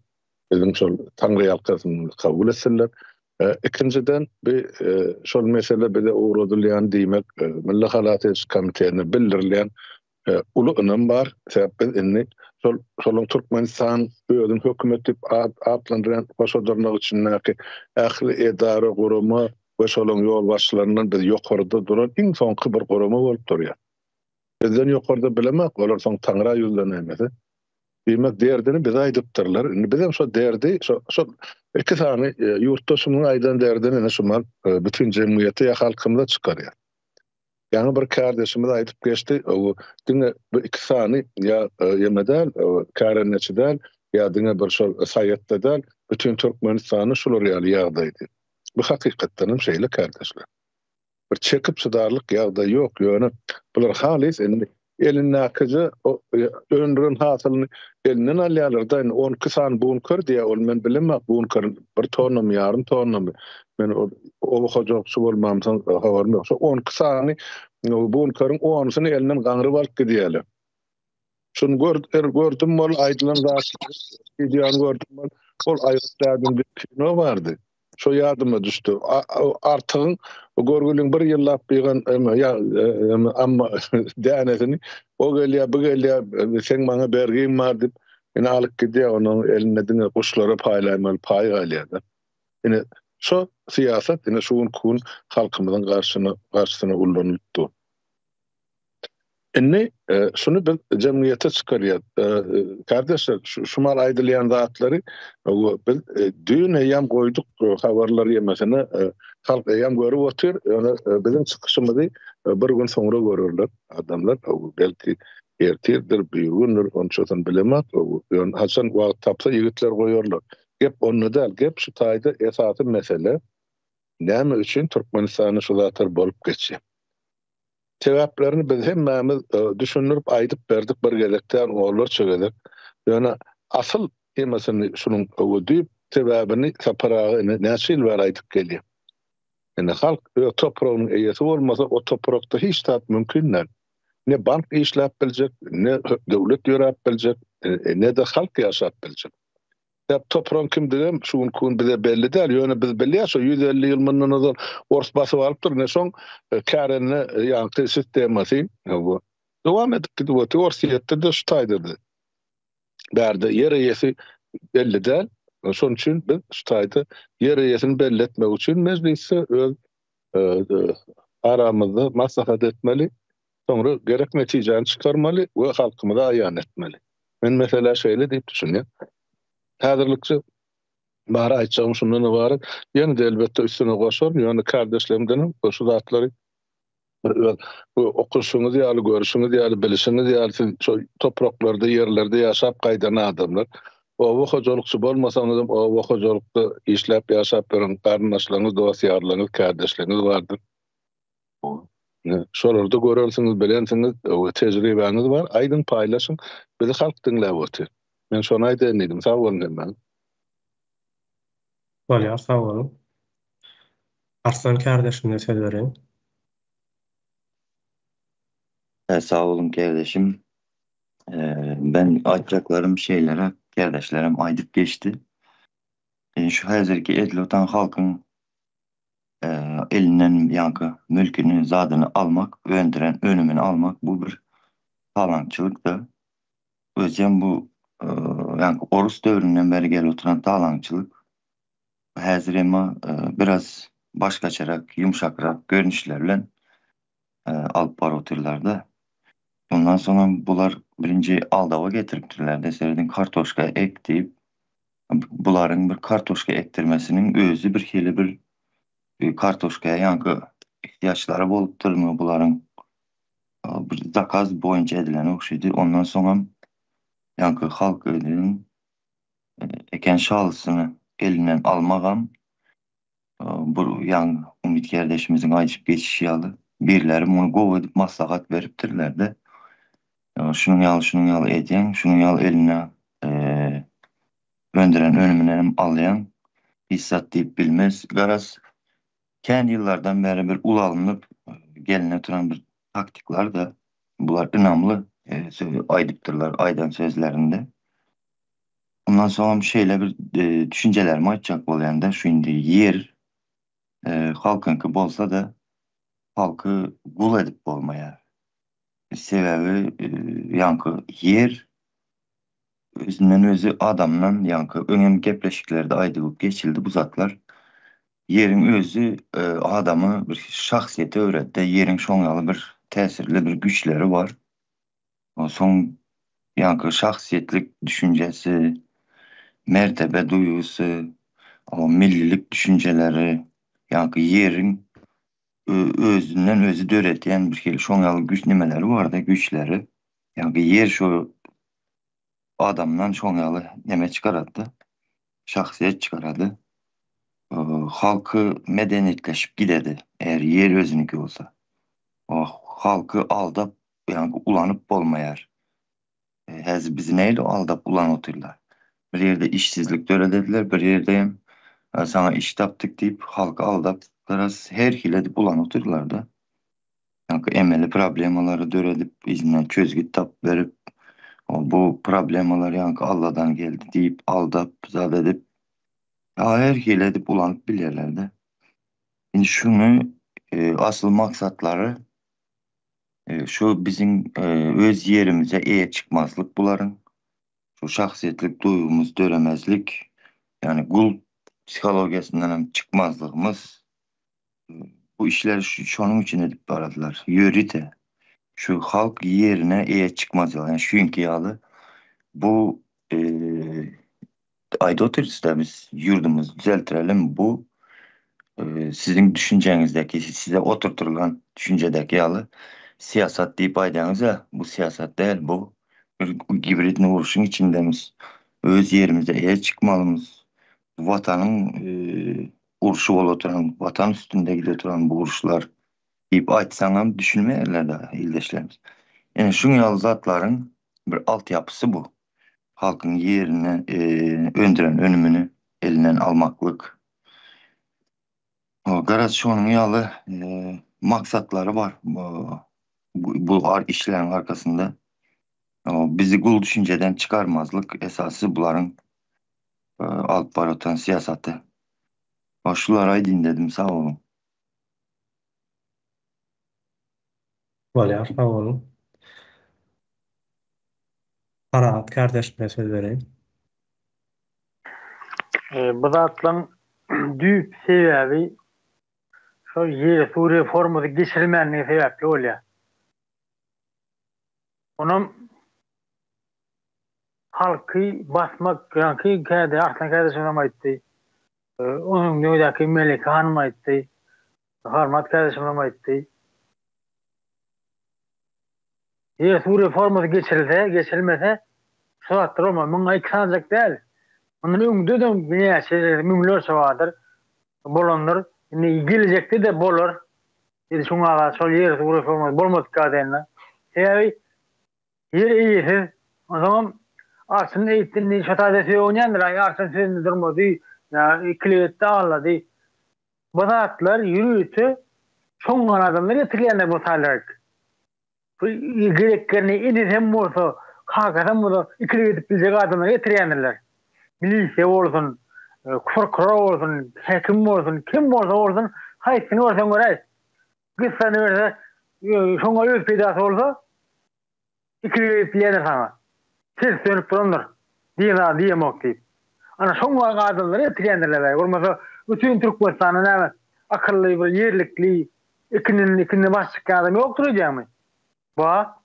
biziň şol taňryýalkasymyzy kabul etsinler. Ikinjiden bi şol mesele bize ugradylýan diýmek Milli halas ediş komitetine bildirilýän uly ynam bar. Sebäp biz indi şol şolaň Türkmenistan özüni hökümet diýip atlandyrýan goşa dyrnak içindäki ähli edara, gurama we şolaň ýolbaşçylaryndan biz ýokarda duran iň soňky bir gurama bolup durýar. Bizden ýokarda bilemok, olar soň Taňra ýüzlenäýmese. Diýmek, derdini bize aýdypdyrlar. Indi bizem şo derdi, şo şol iki sany ýurtdaşymyzyň aýdan derdini ine şu mal bütin jemgyýete ýa halkymyza çykarýar. Ýaňy bir kärdeşimiz aýdyp geçdi, diňe bu iki sany ýa ýeme däl, kärendeçi däl, ýa diňe bir şol Saýatda däl, bütin Türkmenistanda şular ýaly ýagdaý diýip. Bu hakykatdan hem şeýle kärdeşler. Bir çekip çydarlyk ýagdaý ýok, ýöne bular halys indi Elindäkije öndüren hasylyny elinden alýarlar-da, indi 12 sany bunker diýýär, ol men bilemok bunker bir tonnamy, ýarym tonnamy, men ol oba hojalykçy bolmamsoň habarym ýok. Şo 12 sany bunkeriň onusyny elinden gaňryp alyp gidýärler. Şuny gör, er, gördüm bol aýdylan zatlary, wideony gördüm bol, ol Aýgyt dädem diýip kino bardy. Şo ýadyma düşdi. Artygyň görgüliň bir ýyllap ýygan ýa amma dänesini o gelýär, bu gelýär, seň maňa bergiň bar diýip, ine alyp gidýär, onuň elinde diňe guşlara paýlaýmaly paý galýar-da. Ine şo syýasat ine şu günki gün halkymyzyň garşyna garşysyna ullanylyp dur. Indi şuny biz jemgyýete çykarýas. Kardeşler, şu mal aýdylýan zatlary biz düýn eýýäm goýduk habarlar ýemesine, halk eýýäm görüp otyr. Ýöne biziň çykyşymyzy bir gün soňra görerler adamlar. Belki ertirdir, birigündür, onçasyny bilemok. Ýöne haçan wagt tapsa ýigitler goýarlar. Gep onda däl, gep şu taýda esasy mesele näme üçin Türkmenistanda şu zatlar bolup geçýär? Sebäplerini biz hemmämiz düşündirip aýdyp berdik bir gezek däl onlarça gezek. Ýöne asyl temasyny şunuň düýp sebäbini Sapar aga ine näçe ýyl bäri aýdyp gelýär. Ine halk öz topragynyň eýesi bolmasa o toprakda hiç zat mümkin däl. Ne bank işläp biljek, ne döwlet ýöräp biljek, ne-de halk ýaşap biljek. Sebäp topragyň kimdigem şu günki gün bize belli däl. Ýöne biz bilýäs şo 150 ýyl mundan ozal ors basyp alypdyr. Ine şoň kärende ýaňky sistemasy bu dowam edip gidip otyr. Orsýetde-de şu taýda-da. Bärde ýer eýesi belli däl. Şonuň üçin biz şu taýda ýer eýesini belli etmek üçin mejlisde öz aramyzda maslahat etmeli. Soňra gerek netijäni çykarmaly we halkymyza aýan etmeli. Men meselä şeýle diýip düşünýän. Häzirlikçe bary aýtjagym şundan ybarat. Ýene-de elbetde üstüne goşaryn, ýöne kärdeşlerimdenem şu zatlary bir öz bu okaşyňyz ýaly, görşüňiz ýaly, bilişiňiz ýaly siz şo topraklarda, ýerlerde ýaşap gaýdan adamlar. Oba hojalykçy bolmasaňyzam oba hojalykda işläp ýaşap ýören garyndaşlaryňyz, dost-ýarlaryňyz, kärdeşleriňiz bardyr. Şolarda görensiňiz, bilensiňiz we tejribäňiz bar. Aýdyň, paýlaşyň. Bizi halk diňläp otyr. Men şony aýdaýyn diýdim. Sag boluň hemmäňiz. Bolýar, sag boluň. Arslan kärdeşime söz bereýin. Sag boluň kärdeşim. Ben aýtjaklarym şeýleräk, kärdeşlerim aýdyp geçdi. Şu häzirki edil otan halkyň elinden ýaňky mülküni, zadyny almak, öndüren önümini almak bu bir talaňçylykdyr. Özem bu ýaňky orus döwründen bäri gelip oturan talaňçylyk. Häzir emma biraz başgaçarak, ýumşakrak görnüşler bilen alyp baryp otyrlar-da. Ondan soňam bular birinji aldawa getiripdirler-de, serediň kartoşka ek diýip, bularyň bir kartoşka ekdirmesiniň özi bir hili bir kartoşkaya ýaňky ihtiýaçlary bolupdyrmy bularyň bir zakaz boýunça edilen ogşydy. Ondan soňam ýaňky halk özüniň eken şalysyny elinden almagam bu ýaňy Umyt kärdeşimiziň aýdyşyp geçişi ýaly birleri muny gowy edip maslahat beripdirler-de. Şunuň ýaly, şunuň ýaly edýäň, şunuň ýaly eline öndüren önüminden hem alýaň. Hiç zat diýip bilmez. Garaz, kän ýyllardan bäri bir ulalynyp geline duran bir taktiklar-da. Bular ynamly aýdypdyrlar aýdan sözlerinde. Ondan soňam şeýle bir düşünjelerimi aýtjak bolýan-da, şu indi ýer halkyňky bolsa-da, halky gul edip bolmaýar. Sebäbi ýaňky ýer özünden özi adamdan ýaňky öňem gepleşiklerde aýdylyp geçildi bu zatlar. Ýeriň özi adamy bir şahsyýete öwretdi. Ýeriň şoň ýaly bir täsirli bir güýçleri bar. Soň ýaňky şahsyýetlik düşünjesi, mertebe duýgusy, millilik düşünjeleri ýaňky ýeriň özünden özi döredýän bir hili şoň ýaly güýç nimeleri barda güýçleri. Ýagny ýer şu adamdan şoň ýaly neme çykarady-da, şahsyýet çykarady. Halky medeniýetleşip gidedi, eger ýer özüniňki bolsa. Halky aldap, ýagny ulanyp bolmaýar. Häzir bizi nähili aldap ulanyp otyrlar. Bir ýerde işsizlik döredediler, bir ýerde hem saňa iş tapdyk diýip halky aldap biraz her hili edip ulanyp otyrlar-da. Ýaňky emeli problemalary döredip yzyndan çözgüt tapyp berip bu problemalar ýaňky Alladan geldi diýip aldap zat edip her hili edip ulanyp bilýärler-de. Indi şuny asyl maksatlary Şu biziň öz ýerimize eýe çykmazlyk bularyň, şu şahsyýetlik duýgymyz döremezlik, ýagny gul psihologiýasyndan hem çykmazlygymyz, bu işleri şonuň üçin edip baradylar. Ýörite şu halk ýerine eýe çykmaz ýaly, ýagny şuňki ýaly bu Aýdyp otyrys-da biz ýurdumyzy düzeltirelim bu siziň düşünjeňizdäki size oturtylan düşünjedäki ýaly syýasat diýip aýdaňyz-a bu syýasat däl bu bir gibridni urşuň içindemiz öz ýerimize eýe çykmalymyz watanyň urşy bolup oturan watan üstünde gidip oturan bu uruşlar diýip aýtsaňam düşünmeýärler-de ildeşlerimiz. Ine şuň ýaly zatlaryň bir altyapysy bu. Halkyň ýerini, öndüren önümini elinden almaklyk. Garaz şonuň ýaly maksatlary bar bu işleriň arkasynda. Bizi gul düşünjeden çykarmazlyk esasy bularyň alyp baryp syýasaty. Şulary aýdyn dedim, sag boluň. Bolýar, sag boluň. Parahat kardeşime söz bereýin. Bu zatlaň düýp sebäbi şol ýer-suw reformasy geçirilmänligi sebäpli bolýar. Onam halky basmak, ýaňky käde Arslan kärdeşimizem aýtdy. Onuň öňdäki Melike hanym aýtdy. Hormat kärdeşimizem aýtdy. Eger suw reformasy geçirilse, geçirilmese şu zatlar bolmaz. Muňa iki sanyjak däl. Mundan öňde-de näçe müňlerçe bardyr, bolandyr. Indi gelejekde-de bolar. Edil şuňa aga şol ýer suw reformasy bolmadyk ýagdaýynda. Sebäbi ýer eýesiz, onsoňam Arçyn eýtdi indi şo taýda sögünýändir, aý Arçyn sözünde durmady, ýa ikilik etdi aldady. Bu zatlar ýörite şoňňan adamlar getirilýändir bu taýlaryk. Bu gereklerini enesem bolsa, kakasam bolsa ikilik edip biljek adamlar getirýändirler. Milisiýa bolsun, prokuror bolsun, häkim bolsun, kim bolsa bolsun, haýsyny görseň göräý. Gyssanyberse, şoňa öz peýdasy bolsa, ikilik edip bilýändir saňa. Ters dönüp durandyr. Diýen zady diýemok diýip. Ana şoň ýaly adamlary getirýändirler bäri. Bolmasa bütin Türkmenistanda näme akylly bir ýerlikli Ikinin ikinde baş çykýan adam ýokdur öýdýäňmi? Ba.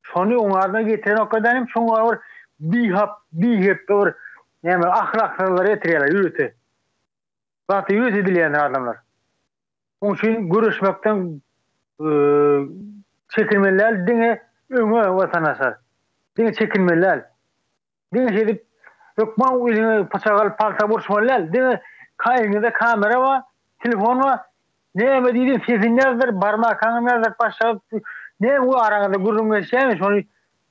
Şony oňardan getirenok ödenim, şoňa bir bihap, bihepbe bir näme ahlaksyzlary getirýärler ýörite. Gaty ýörite edilýändir adamlar. Oň üçin göreşmekden çekinmeli däl, diňe öňe watandaşlar. Diňe çekinmeli däl. Diňe şeýdip hökman eliňe pyçak alyp palta burçmaly däl. Diňe eliňizde kamera bar, telefon bar. Näme diýdiň sesini ýazdyr, barmakaňam ýazdyryp başla. Näme bu araňyzda gürrüň geçýärmi şony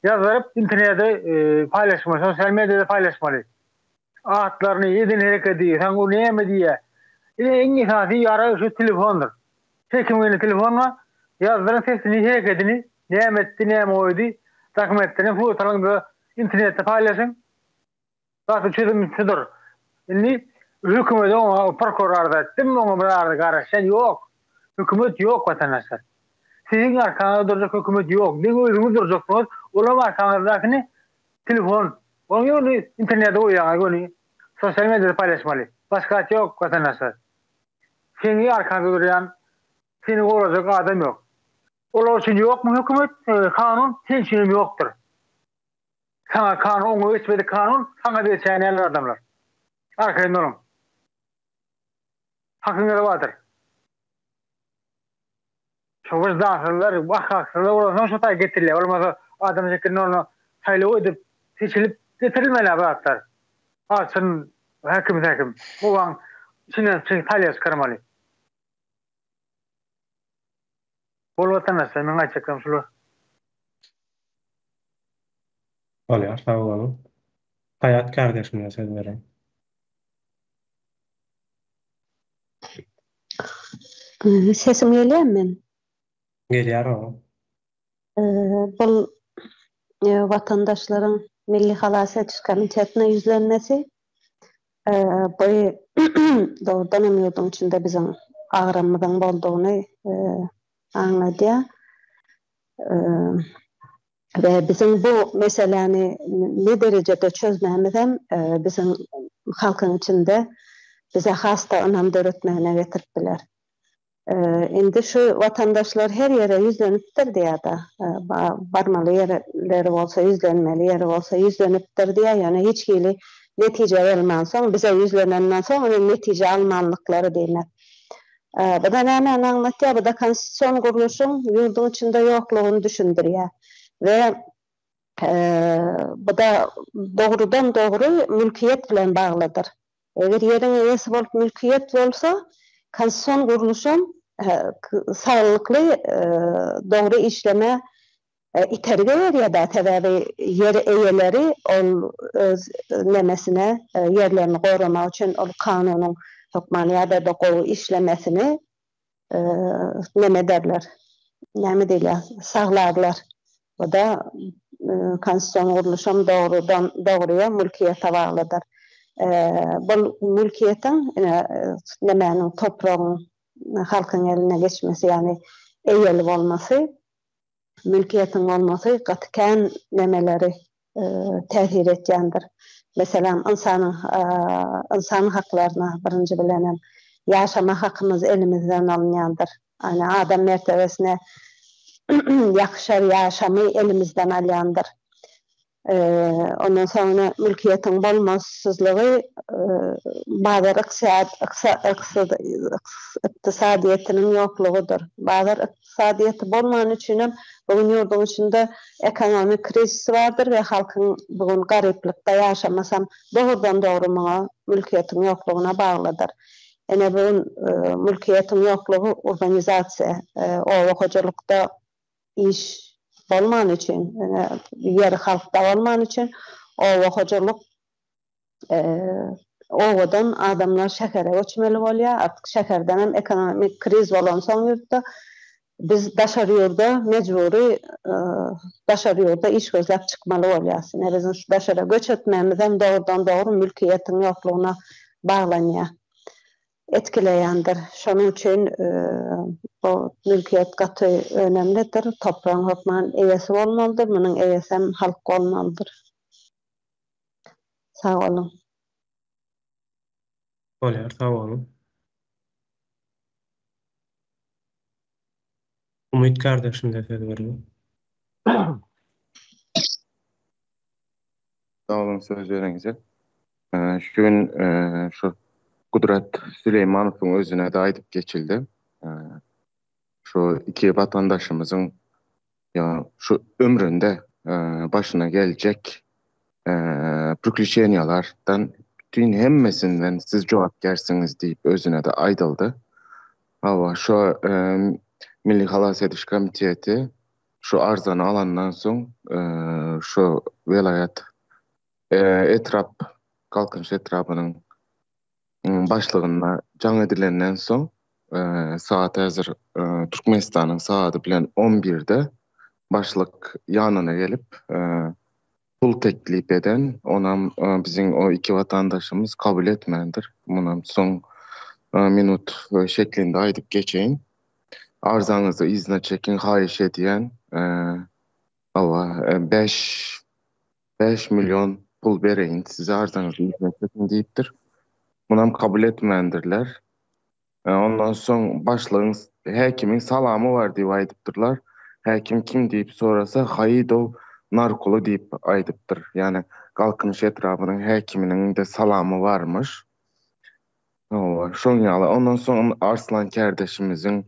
ýazdyryp internete paýlaşmaly, sosial mediada paýlaşmaly. Atlaryny, eden herekedi, saňa o näme diýýär. Ine iň esasy ýarag şu telefondyr. Her kimiň elinde telefon bar. Ýazdyryň sesini, herekedini, näme etdi, näme goýdy, dokumentlerini surat alyň-da internetde paýlaşyň. Gaty çözüm şudur. Indi hökümete oňa prokuror arz etdim, oňa bir arza garaşýan ýok. Hökümet ýok watandaşlar. Siziň arkaňyzda durjak hökümet ýok. Diňe özüňiz durjaksyňyz. Olam arkaňyzdakyny telefon, oň ýöne internete goýýaňyz göni sosial mediada paýlaşmaly. Başga zat ýok watandaşlar. Seni arkaňda durýan, seni gorajak adam ýok. Olar üçin ýokmy hökümet, kanun, seň üçinem ýokdur. Saňa kanun, oňa geçmedik kanun, saňa geçýän däldir adamlar. Arkaýyn boluň. Hakyňyz bardyr. Şo wyždansyzlar, ahlaksyzlar bolansoň şo taý getirilýär. Bolmasa adam şekilinde onda saýlaw edip, seçilip getirilmeli bu zatlar. Arçyn, häkim-säkim. Obaň içinden saýlaw çykarmaly. Bol watandaşlar meň aýtjaklarym şular. Bolýar sag boluň. Saýat kardeşimize söz bereýin. Sesim gelýärmi meniň? Gelýär ogul. Bul watandaşlaryň Milli halas ediş komitetine ýüzlenmesi. Bu dogrudan hem ýurduň içinde biziň agramymyzyň boldugyny aňladýar. We biziň bu meseläni ne derejede çözmämiz hem biziň halkyň içinde bize has-da ynam döretmegine getirip biler. Indi şu watandaşlar her ýere ýüzlenipdir diýýär-de. Barmaly ýerleri bolsa, ýüzlenmeli ýeri bolsa ýüzlenipdir diýýär, ýöne hiç hili netije bolmansoň, bize ýüzlenenden soň ine netije almanlyklary diýmek. Bu-da nämäni aňlatýar? Bu-da konstitusion gurluşyň ýurduň içinde ýoklugyny düşündirýär. We bu-da dogrudan-dogry mülkiýet bilen baglydyr. Eger ýeriň eýesi bolup mülkiýet bolsa, konstitusion gurluşam saglykly dogry işlemä itergi berýär-dä, sebäbi ýer eýeleri ol öz nemesine ýerlerini goramak üçin ol kanunyň hökmany ýagdaýda gowy işlemesini neme ederler, näme diýilýär, saglarlar. Bu-da konstitusion gurluşam dogrudan dogruya mülkiýete baglydyr. Bul mülkiýetiň ine nemäniň topragyň halkyň eline geçmesi, ýagny eýeli bolmasy Mülkiýetiň bolmasy gaty kän nemeleri täsir etýändir. Meselem, ynsanyň ynsan haklaryna birinji bilenem ýaşama hakymyz elimizden alynýandyr. Ýagny adam mertebesine ýakyşar ýaşamy elimizden alýandyr. Ondan soň ine mülkiýetiň bolmasyzlygy bazar ykdysadyýetiniň ýoklugydyr. Bazar ykdysadyýeti bolmany üçinem bu gün ýurduň içinde ekonomik krizis bardyr we halkyň bu gün garyplykda ýaşamasam dogrudan-dogry muňa mülkiýetiň ýoklugyna baglydyr. Ine bu gün mülkiýetiň ýoklugy urbanizasiýa, oba hojalykda iş bolmany üçin, ine ýer halkda bolmany üçin oba hojalyk obadan adamlar şähere göçmeli bolýar. Artyk şäherden hem ekonomik kriz bolansoň ýurtda biz daşary ýurda mejbury daşary ýurda iş gözläp çykmaly bolýarys. Ine biziň şu daşara göç etmegimiz hem dogrudan-dogry mülkiýetiň ýoklugyna baglanýar, etkileýändir. Şonuň üçin bu mülkiýet gaty önemlidir. Topragyň hökman eýesi bolmalydyr, munuň eýesi hem halk bolmalydyr. Sag boluň. Bolýar, sag boluň. Umyt kardeşimize söz berýän. Sag boluň söz bereniňize. Şu gün şu Gudrat Süleýmanowyň özüne-de aýdyp geçildi. Şu iki watandaşymyzyň ýa şu ömründe başyna geljek priklýuçeniýalardan bütin hemmesinden siz jogapkärsiňiz diýip özüne-de aýdyldy. Hawa, şu Milli halas ediş komiteti şu arzany alandan soň şu welaýat etrap Galkynyş etrabynyň başlygyna jaň edilenden soň sagat häzir Türkmenistanyň sagady bilen on birde başlyk ýanyna gelip pul teklip eden, onam biziň o iki watandaşymyz kabul etmändir. Munam soň minut şeklinde aýdyp geçeýin. Arzaňyzy yzyna çekiň haýyş edýän. Hawa, bäş million pul bereýin size arzaňyzy yzyna çekiň diýipdir. Munam kabul etmändirler. Ondan soň başlygyň, häkimiň salamy bar diýip aýdypdyrlar. Häkim kim diýip sorasa, Haýydow Narkuly diýip aýdypdyr. Ýagny Galkynyş etrabynyň häkiminiň-de salamy barmyş. Hawa, şoň ýaly. Ondan soň Arslan kärdeşimiziň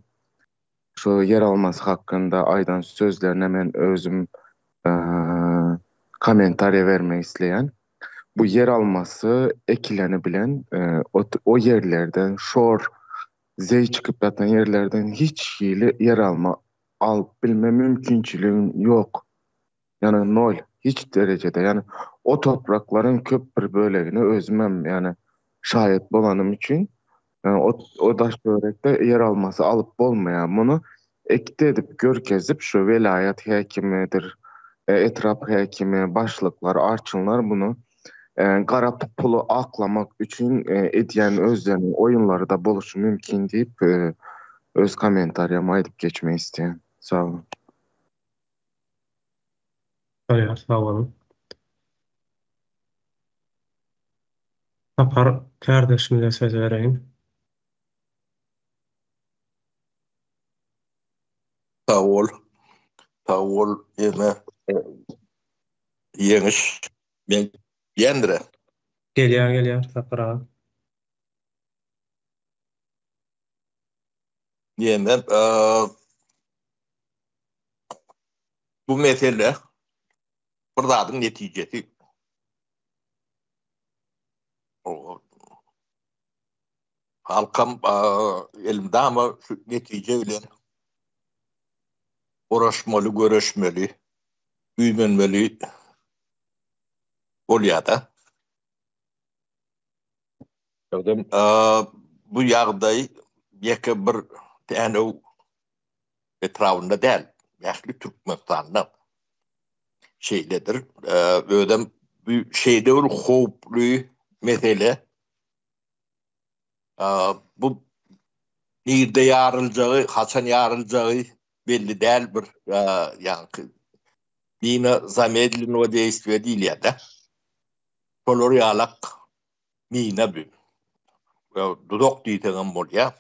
şu ýer almasy hakynda aýdan sözlerine men özüm kommentariýa bermek isleýän. Bu ýer almasy ekileni bilen o ýerlerden şor zeý çykyp ýatan ýerlerden hiç hili ýer alma alyp bilme mümkinçiligiň ýok. Ýagny nol, hiç derejede. Ýagny o topraklaryň köp bir bölegini özümem ýagny şaýat bolanym üçin o o daş töwerekde ýer almasy alyp bolmaýar. Muny ekdi edip görkezip şu welaýat häkimidir, etrap häkimi, başlyklar, arçynlar muny gara puly aklamak üçin edýän özleriniň oýunlary-da boluşy mümkin diýip öz kommentariýamy aýdyp geçmek isleýän. Sag boluň. Bolýar, sag boluň. Sapar kärdeşimize söz bereýin. Sag bol. Sag bol ýene Ýeňiş. Men gelýändir-ä. Gelýär, gelýär Sapar aga. Ýene bu mesele bir zadyň netijesi. Halkam elmydama şu netije bilen guraşmaly, göreşmeli, güýmenmeli bolýar-da. Özem bu ýagdaý ýeke bir Dänew etrabynda däl, ähli Türkmenistanda şeýledir. Özem bu şeýle bir howply mesele. Bu nirde ýaryljagy, haçan ýaryljagy belli däl bir ýaňky mina zamedlennogo deýstwiýa diýilýär-de. Şolar ýalak mina bu. Duzak diýseňem bolýar.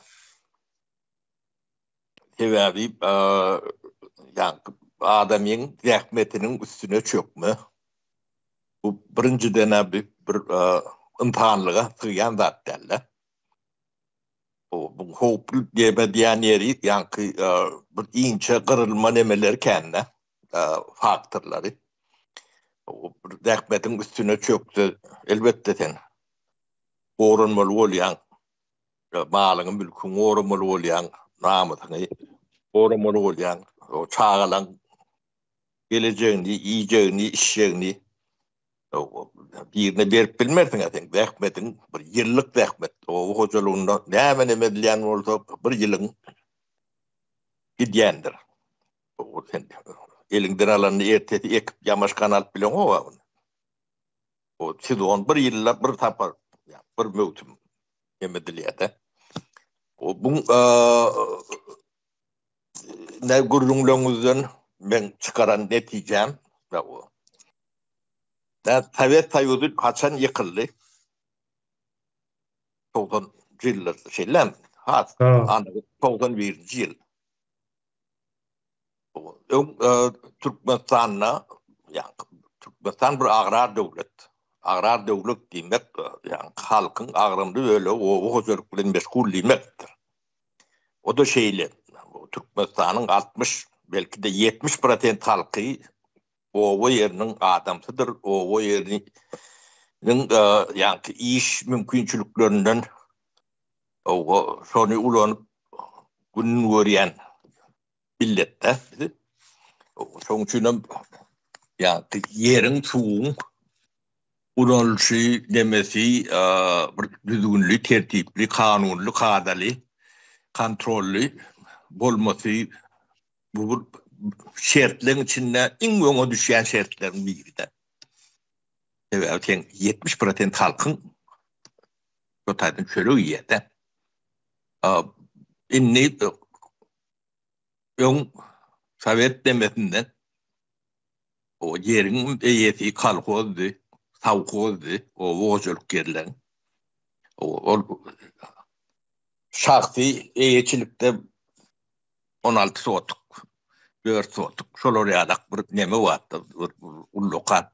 Sebäbi ýaňky adamyň zähmetiniň üstüne çökme. Bu birinjiden-ä bir ynsanlyga sygýan zat däl-de. Bu howply diýme diýen ýeri ýaňky bir inçe gyrylma nemeleri kän-de, faktorlary. Bir zähmetiň üstüne çökse, elbetde sen goranmaly bolýaň. Malyňy, mülküňi goramaly bolýaň, namysyňy goramaly bolýaň, çagalaň gelejegini, iýjegini, içjegini birine berip bilmersiň-ä seň zähmetiň bir ýyllyk zähmet. Oba hojalygynda näme-näme edilýän bolsa bir ýylyň gidýändir. Sen eliňden alanyny ertesi ekip ýamaşgany alyp bileňok-a ony. O sezon bir ýylda bir sapar, bir möwsüm hem edilýär-de. O bu ne gürrüňleriňizden men çykaran netijäm o. Da Sowet Soýuzy haçan ýykyldy? 90-njy ýyllarda, şeýlemi? Has anygy 91-nji ýyl. Öň Türkmenistanda, ýa Türkmenistan bir agrar döwlet. Agrar döwlet diýmek, ýa halkyň agramly bölegi oba hojalyk bilen meşgul diýmekdir. O-da şeýle, Türkmenistanyň 60, belki-de 70 prosent halky oba ýeriniň adamsydyr, oba ýeriniň ýaňky iş mümkinçiliklerinden şony ulanyp gün görýän milletde biz. Şonuň üçin hem ýaňky ýeriň, suwuň ulanylyşy, nemesi bir düzgünli, tertipli, kanunly, kadaly, kontrolly bolmasy bu bir şertleriň içinde iň öňe düşýän şertleriň biri-de. Sebäbi seň 70 prosent halkyň şo taýdan çörek iýýär-de. Indi öň sowet demesinden o ýeriň eýesi kolhozdy, sowhozdy, oba hojalyk ýerleriň. Ol şahsy eýeçilikde 16 sotuk, 4 sotuk şolar ýalak bir neme bardy, bir ullakan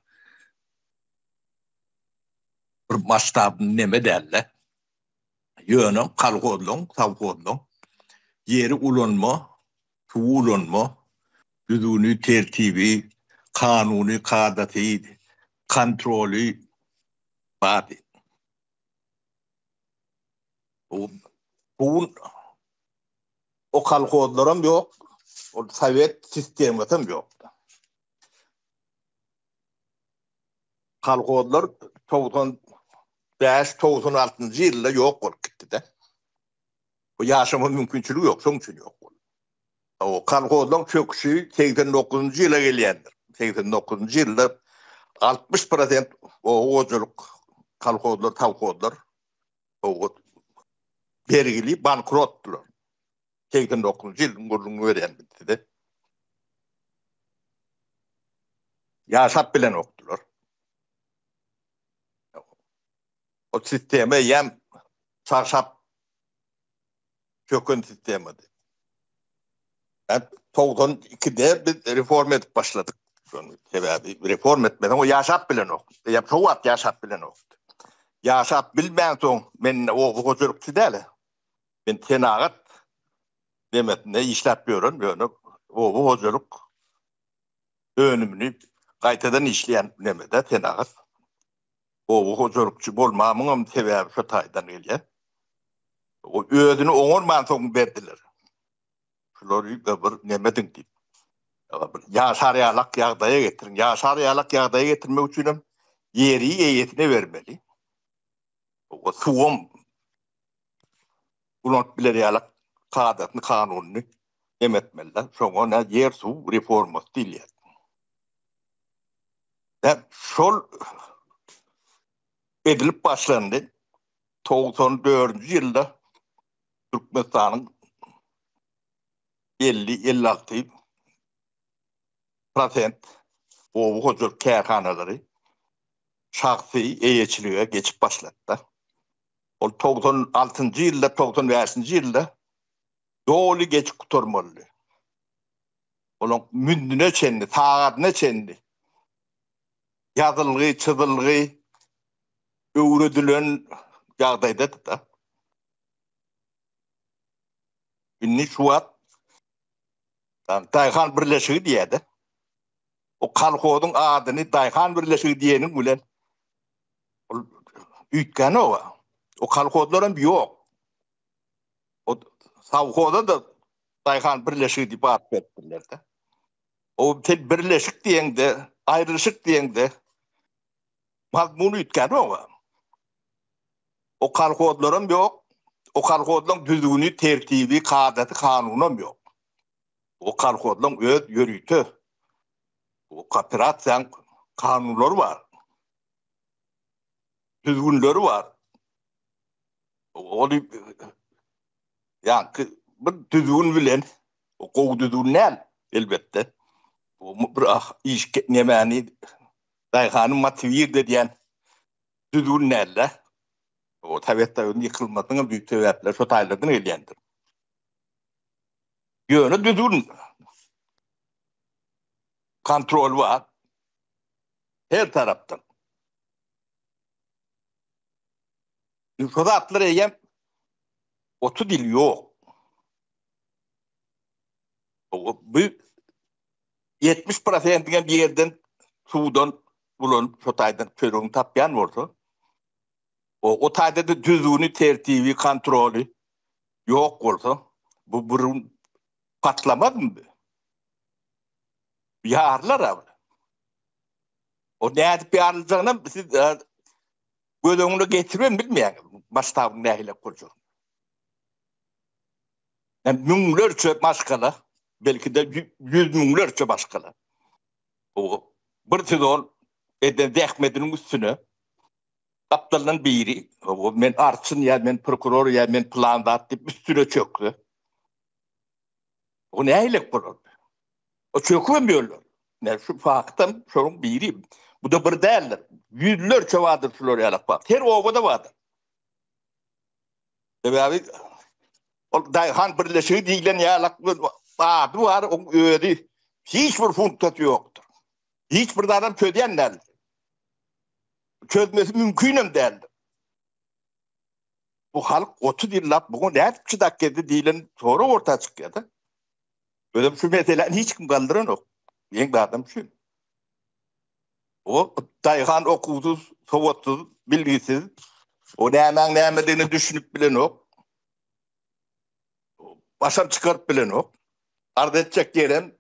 bir masştabny neme däldi. Ýöne kolhozlaryň, sowhozlaryň ýeri ulanma, suwy ulanma düzgüni, tertibi, kanuny, kadasy, kontroly bardy. Bu gün o kolhozlaram ýok, ol sowet sistemasam ýok. Kolhozlar 95, 96-njy ýylda ýok bolup gitdi-de. Bu ýaşama mümkinçiligi ýok, şoň üçin ýok boldy. O kolhozlaryň çöküşi 89-njy ýyla gelýändir. 89-njy ýylda 60 prosent oba hojalyk kolhozlar, sowhozlar bergili bankrotdylar. 89-njy ýylyň gürrüňini berýän men size. Ýaşap bilenokdylar. O sistema eýýäm çagşap çöken sistemady. 92-de biz reforma edip başladyk. Şonuň sebäbi reforma etmeseň o ýaşap bilenok. Eýýäm şo wagt ýaşap bilenokdy. Ýaşap bilmänsoň men oba hojalykçy däl. Men senagat demesinde işläp ýören, ýöne oba hojalyk önümini gaýtadan işleýän nemede senagat. Oba hojalykçy bolmamyňam sebäbi şo taýdan gelýär. O özüni oňarmansoň berdiler. Şulary bir nemediň diýip. Bir ýaşar ýalak ýagdaýa getiriň. Ýaşar ýalak ýagdaýa getirmek üçinem ýeri eýesine bermeli. O suwam ulanyp biler ýalak kadasyny, kanunyny em etmeliler. Şoňa nä ýer suw reformasy diýilýär. Ä şol edilip başlandy. 94-nji ýylda Türkmenistanyň 50-56 prosent oba hojalyk kärhanalary şahsy eýeçilige geçip başlady. Ol 96-njy ýylda, 95-nji ýylda doly geçip gutarmalydy. Olaň mündüne çenli, sagadyna çenli ýazylgy, çyzylgy öwredilen ýagdaýdady-da. Indi şu wagt daýhan birleşigi diýýär-de. O kolhozyň adyny daýhan birleşigi diýeniň bilen ol üýtgänok. O kolhozlaram ýok. O sowhoza-da daýhan birleşigi diýip at beripdirler-de. O sen birleşik diýeňde, aýrylyşyk diýeňde mazmun üýtgänok. O kolhozlaram ýok, o kolhozlaryň düzgüni, tertibi, kadasy, kanunam ýok. O kolhozlaryň öz ýörite o kooperasiýaň kanunlary bar. Düzgünleri bar. Ony ýaňky bir düzgün bilen gowy düzgün däl elbetde. Bu bir ah iş nemäni daýhany motiwir edýän düzgün däl-de. O Sowet Soýuzynyň ýykylmasynyň hem büyük sebäpleri şo taýlardan gelýändir. Ýöne düzgün kontrol bar. Her tarapdan. Şu zatlar eýýäm 30 ýyl ýok. Bu 70 prosentiňem ýerden, suwdan ulanyp şo taýdan çöregini tapýan bolsa, o, o taýda-da düzgüni, tertibi, kontroly ýok bolsa, bu bir gün patlamazmy bu? Ýarylar abi. O nädip ýaryljagyny siz göz öňüne getiribem bilmeýäňiz masştabyň nähili boljagyny. Yani müňlerçe maşgala, belki-de ýüz müňlerçe maşgala. O bir sezon eden zähmetiniň üstüne gapdaldan biri, o men arçyn ýa men prokuror ýa men pylan zat diýip üstüne çökse, o nähili bolar? O çökübem ýörler. Ne şu faktam şonuň biri. Bu da bir däldir. Ýüzlerçe bardyr şular ýaly fakt. Her obada bardyr. Sebäbi ol daýhan birleşigi diýlen ýaly bir ady bar, oň özi hiç bir funksiýasy ýokdur. Hiç bir zadam çözýän däldir. Çözmesi mümkinem däldir. Bu halk 30 ýyllap buňa nädip çydap geldi diýlen sorag orta çykýar-da. Özem şu meseläni hiç kim galdyranok. Meň zadam şu. O daýhan okuwsyz, sowatsyz, bilgisiz. O nämäň nämedigine düşünip bilenok. Başam çykaryp bilenok. Arz etjek ýerem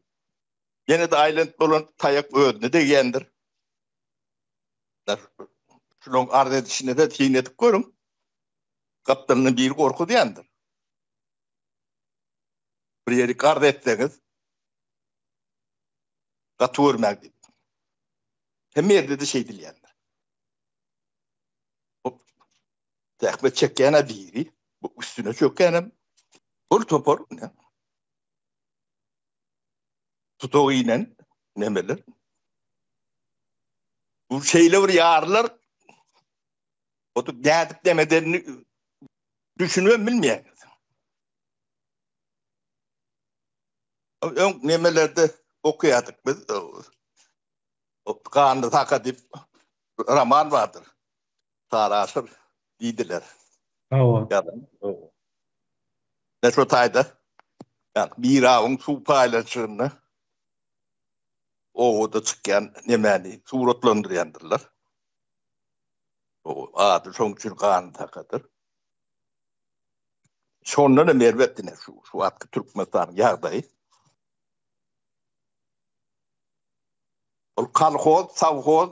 ýene-de aýlanyp dolanyp taýak özüne degýändir. Şularyň arz edişine-de syn edip görüň. Gapdalyndan biri gorkuzýandyr. Bir ýeri arz etseňiz, gaty görmäň diýip. Hemme ýerde-de şeýdilýändir. Bu zähmet çekýän-ä biri, bu üstüne çökýänem bir topar tutuk inen nemeler. Bu şeýle bir ýarylar, o da nädip nemedenini düşünibem bilmeýäňiz. Öň nemelerde okaýardyk biz. Ganly saka diýip roman bardyr. Sary Aşyr diýdiler. Hawa. Ýazan. Men şo taýda ýa mirabyň suw paýlanyşygynda obada çykýan nemäni suratlandyrýandyrlar. O ady şoň üçin Ganly sakadyr. Şondan hem erbet ine şu şu wagtky Türkmenistanyň ýagdaýy. Ol kolhoz, sowhoz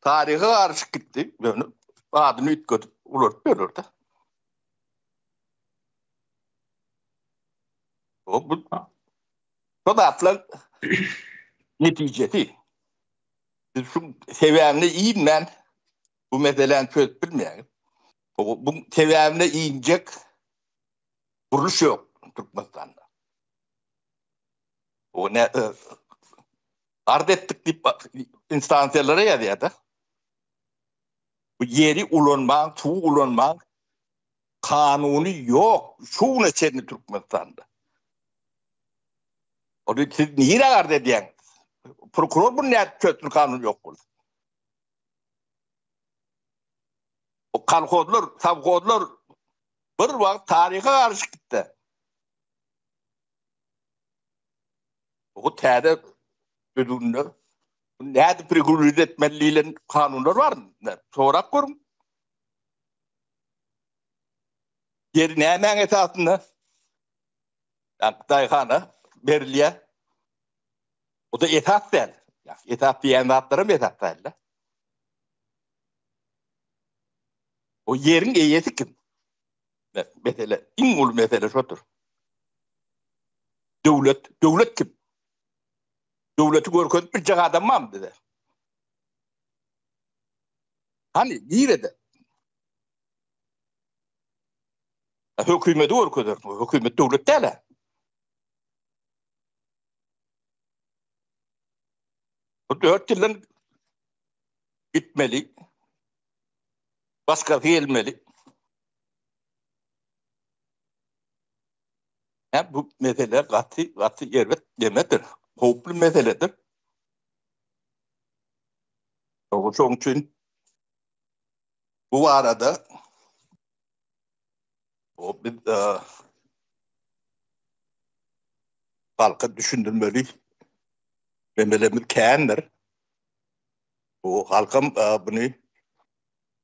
taryha garyşyp gitdi. Ýöne adyny üýtgedip ulanyp ýörler-de. O bu bu zatlar netijesi. Biz şu sebäbini iýmän bu meseläni çözüp bilmeýäris. Bu sebäbine injek gurluş ýok Türkmenistanda. O ne arz etdik diýip instansiýalara ýazýar-da. Bu ýeri ulanmaň, suwy ulanmaň kanuny ýok şu güne çenli Türkmenistanda. Ony siz nirä arz edýäňiz? Prokuror bunu nädip çözsün kanun ýok bolsa? O kolhozlar, sowhozlar bir wagt taryha garyşyp gitdi. Bu täze düzgünler nädip regulir etmeli diýlen kanunlar bar. Sorap görüň. Ýer nämäň esasynda daýhana berilýär? O-da esas däl. Esas diýen zatlaram esas däl-de. O ýeriň eýesi kim? Mesele, iň uly mesele şodur. Döwlet, döwlet kim? Döwleti görkezip biljek adam barmy bize? Hany, nirede? Hökümeti görkezersiň. Hökümet döwlet däl-ä. Bu 4 ýyldan gitmeli. Başgasy gelmeli. Hä, bu mesele gaty, gaty erbet nemedir, howply meseledir. Şonuň üçin bu barada o biz halka düşündirmeli meselemiz kändir. Bu halkam bunu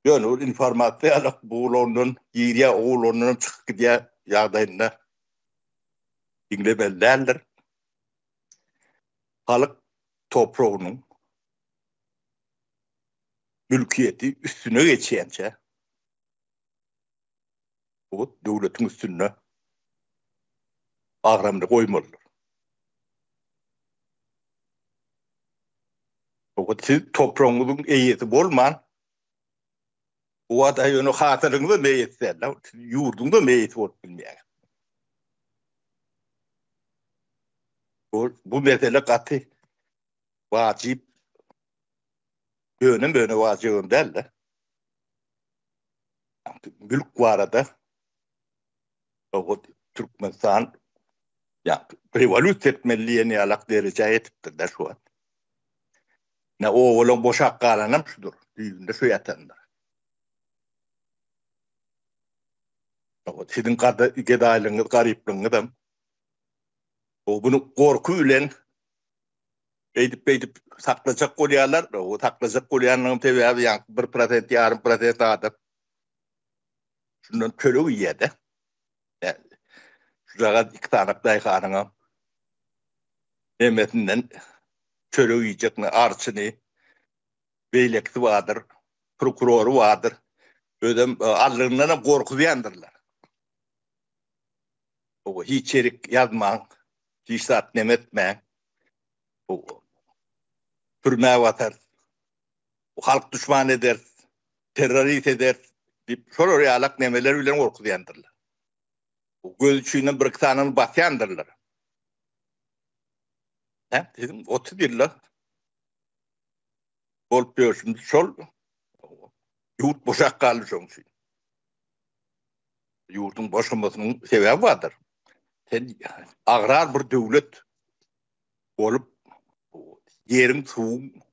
ýöne bir informasiýa alyp bu ulagyndan girýär, o ulagyndan çykyp gidýär ýagdaýynda diňlemeli däldir. Halk topragynyň mülkiýeti üstüne geçýänçä bu döwletiň üstünde agramly goýmalydyr. Siz topragyňyzyň eýesi bolman, bu wada ýöne hasylyňyzam eýesi däl, siz ýurduňyzam eýesi bolup bilmeýäňiz. Bu, bu mesele gaty wajyp, ýöne-möne wajybam däl-de. Mülk barada Türkmenistan ýa rewolýusiýa etmeli diýen ýalak derejä ýetipdir-de şu wagt. Ne obalaň boşap galanam şudur, düýbünde şu ýatandyr. Siziň gedaýlygyňyz, garyplygyňyzam o bunu gorky bilen beýdip-beýdip saklajak bolýarlar. O saklajak bolýanlygyň sebäbi ýaňky 1%, ýarym prosent adam şundan töleg iýýär-de. Şujagaz iki sany daýhanyňam nemesinden çörek iýjek ne arçyny, beýlekisi bardyr, prokurory bardyr. Özem allygyndanam gorkuzýandyrlar. Owa, hiç ýerik ýazmaň, hiç zat neme etmäň. Türmä basarys, halk duşmany ederis, terrorist ederis diýip, şolar ýalak nemeler bilen gorkuzýandyrlar. Göz üçinem bir-iki sanyny basýandyrlar. Hä, siziň 30 ýylda bolup ýörşümiz şol. Ýurt boşap galdy şoň üçin. Ýurduň boşamasynyň sebäbi bardyr. Sen agrar bir döwlet bolup ýeriň, suwuň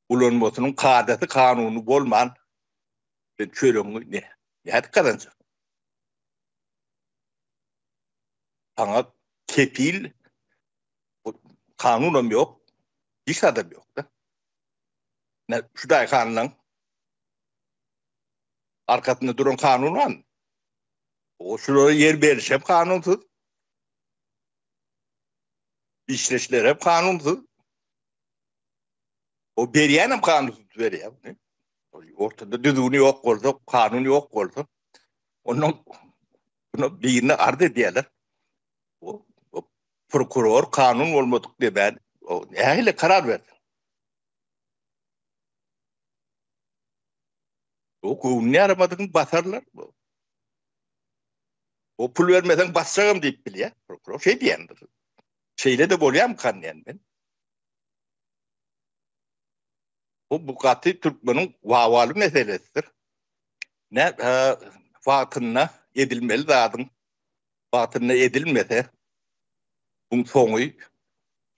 ulanmasynyň kadasy, kanuny bolman sen çöregiňi ne, nädip gazanjak? Saňa kepil kanunam ýok, hiç zadam ýok-da. Ne şu daýhanlaň arkasynda duran kanun barmy? O şulara ýer beriş hem kanunsyz. Işleşler hem kanunsyz. O berýän hem kanunsyz berýär. Ortada düzgüni ýok bolsa, kanun ýok bolsa, ondan bunu birine arz edýärler. O, o prokuror kanun bolmadyk diýmän, o nähili karar berdi? O göwnüne ýaramadygyny basarlar. O pul bermeseň basjagam diýip bilýär. Prokuror şeý diýendir. Şeýle-de bolýarmykan diýen men. Bu, bu gaty türkmeniň wawaly meselesidir. Ne wagtynda edilmeli zadyň wagtynda edilmese, buň soňy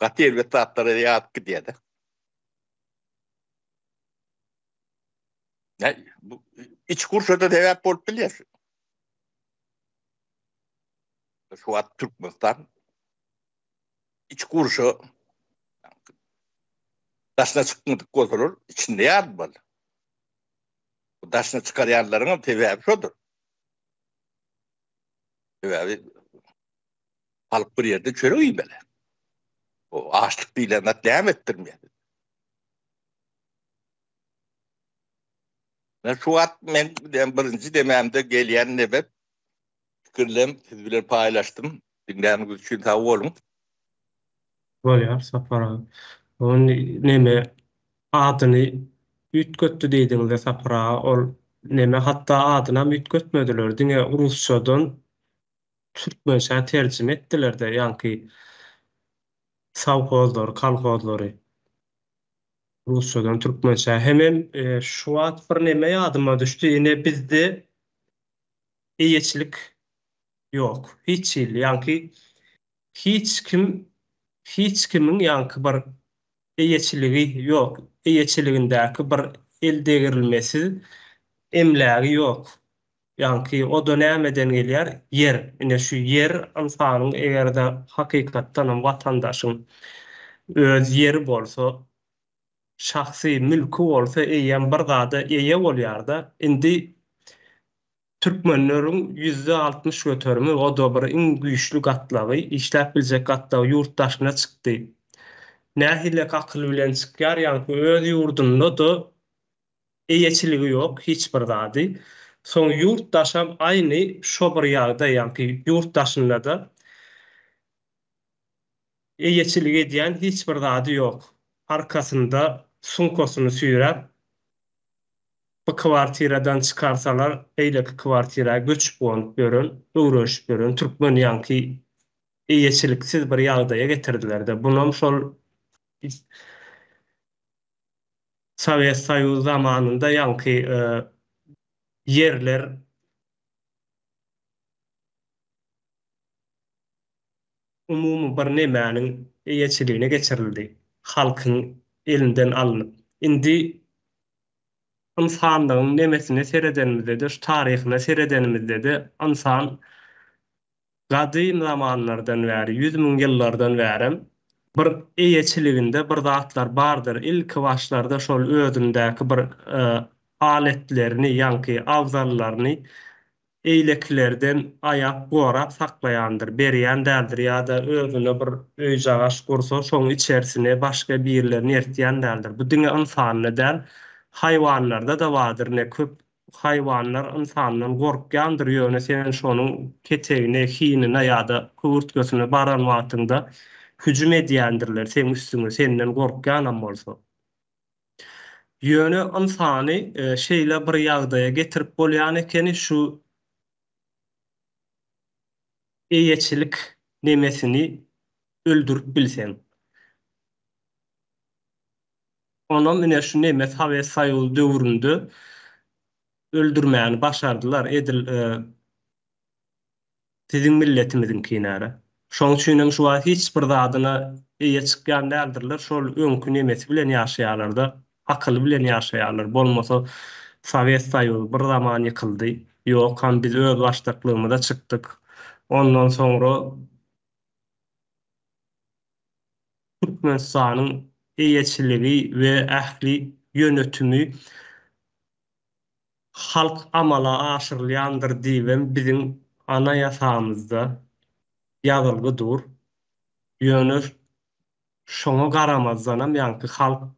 gaty erbet zatlara ýazyp gidýär-de. Ne, bu iç gurşa-da sebäp bolup bilýär. Şu wagt Türkmenistan iç gurşa daşyna çykmadyk bolsalar, içinde ýarylmaly. Bu daşyna çykarýanlaryň hem sebäbi şodur. Sebäbi halk bir ýerde çörek iýmeli. O açlyk diýlen zat näme etdirmeýär? Men şu wagt men birinji demämde gelýän nebe pikirlem siz bilen paýlaşdym. Diňläniňiz üçin sag boluň. Bolýar Sapar aga. Ony neme adyny üýtgetdi diýdiňizde Sapar aga ol neme hatda adynam üýtgetmediler diňe rusçadan türkmençä terjime etdilerde ýaňky sowhozlary kolhozlary rusçadan türkmençä hemem şu wagt bir neme ýadyma düşdi ine bizde eýeçilik ýok hiç hili ýaňky hiç kim hiç kimiň ýaňky bir eýeçiligi ýok, eýeçiligindäki bir eldegrilmesiz emlägi ýok. Ýaňky o-da nämeden gelýär? Ýer. Ine şu ýer ynsanyň eger-de hakykatdanam watandaşyň öz ýeri bolsa, şahsy mülki bolsa eýýäm bir zada eýe bolýar-da. Indi Türkmenleriň 60% göterimi, o-da bir iň güýçli gatlagy, işläp biljek gatlagy ýurt daşyna çykdy. Nähilek akyl bilen çykýar, ýaňky öz ýurdunda-da eýeçiligi ýok hiç bir zady. Soň ýurt daşam aýny şo bir ýagdaý, ýaňky ýurt daşynda-da eýeçilik edýän hiç bir zady ýok. Arkasynda sumkasyny süýräp, Bu kwartiradan çykarsalar beýleki kwartira göçüp-gonup ýören, öwrenişip ýören türkmen ýaňky eýeçiliksiz bir ýagdaýa getirdiler-de. Bunam şol Sowet Soýuz zamanynda ýaňky ýerler umumy bir nemäniň eýeçiligine geçirildi. Halkyň elinden alnyp. Indi ynsanlygyň nemesine seredenimizde-de, şu taryhyna seredenimizde-de ynsan gadym zamanlardan bäri, 100 mün ýyllardan bärem bir eýeçiliginde bir zatlar bardyr. Ilki başlarda şol özündäki bir aletlerini, ýaňky abzallaryny eýlekilerden aýap gorap saklaýandyr, berýän däldir ýa-da özüne bir öýjagaş gursa, şoň içerisine başga birlerini ertýän däldir. Bu diňe ynsanda däl, haýwanlarda-da bardyr, ine köp haýwanlar ynsandan gorkýandyr, ýöne sen şonuň ketegine, hinine ýa-da höwürtgesine baran wagtyňda hüjüm edýändirler seň üstüňe, senden gorkýanam bolsa. Ýöne ynsany şeýle bir ýagdaýa getirip bolýan ekeni şu eýeçilik nemesini öldürip bilseň. Onam ine şu neme Sowet Soýuzy döwründe öldürmäni başardylar edil Siziň milletimiziňkinäre. Şoň üçinem şu wagt hiç bir zadyna eýe çykýan däldirler, şol öňki nemesi bilen ýaşaýarlarda, akyly bilen ýaşaýarlar. Bolmasa Sowet Soýuzy bir zaman ýykyldy. Ýokam biz özbaşdaklygymyza çykdyk. Ondan soňra Türkmenistanyň eýeçiligi we ähli ýönetimi halk amala aşyrylýandyr diýibem biziň Anaýasamyzda ýazylgy dur. Ýöne şoňa garamazdanam ýaňky halk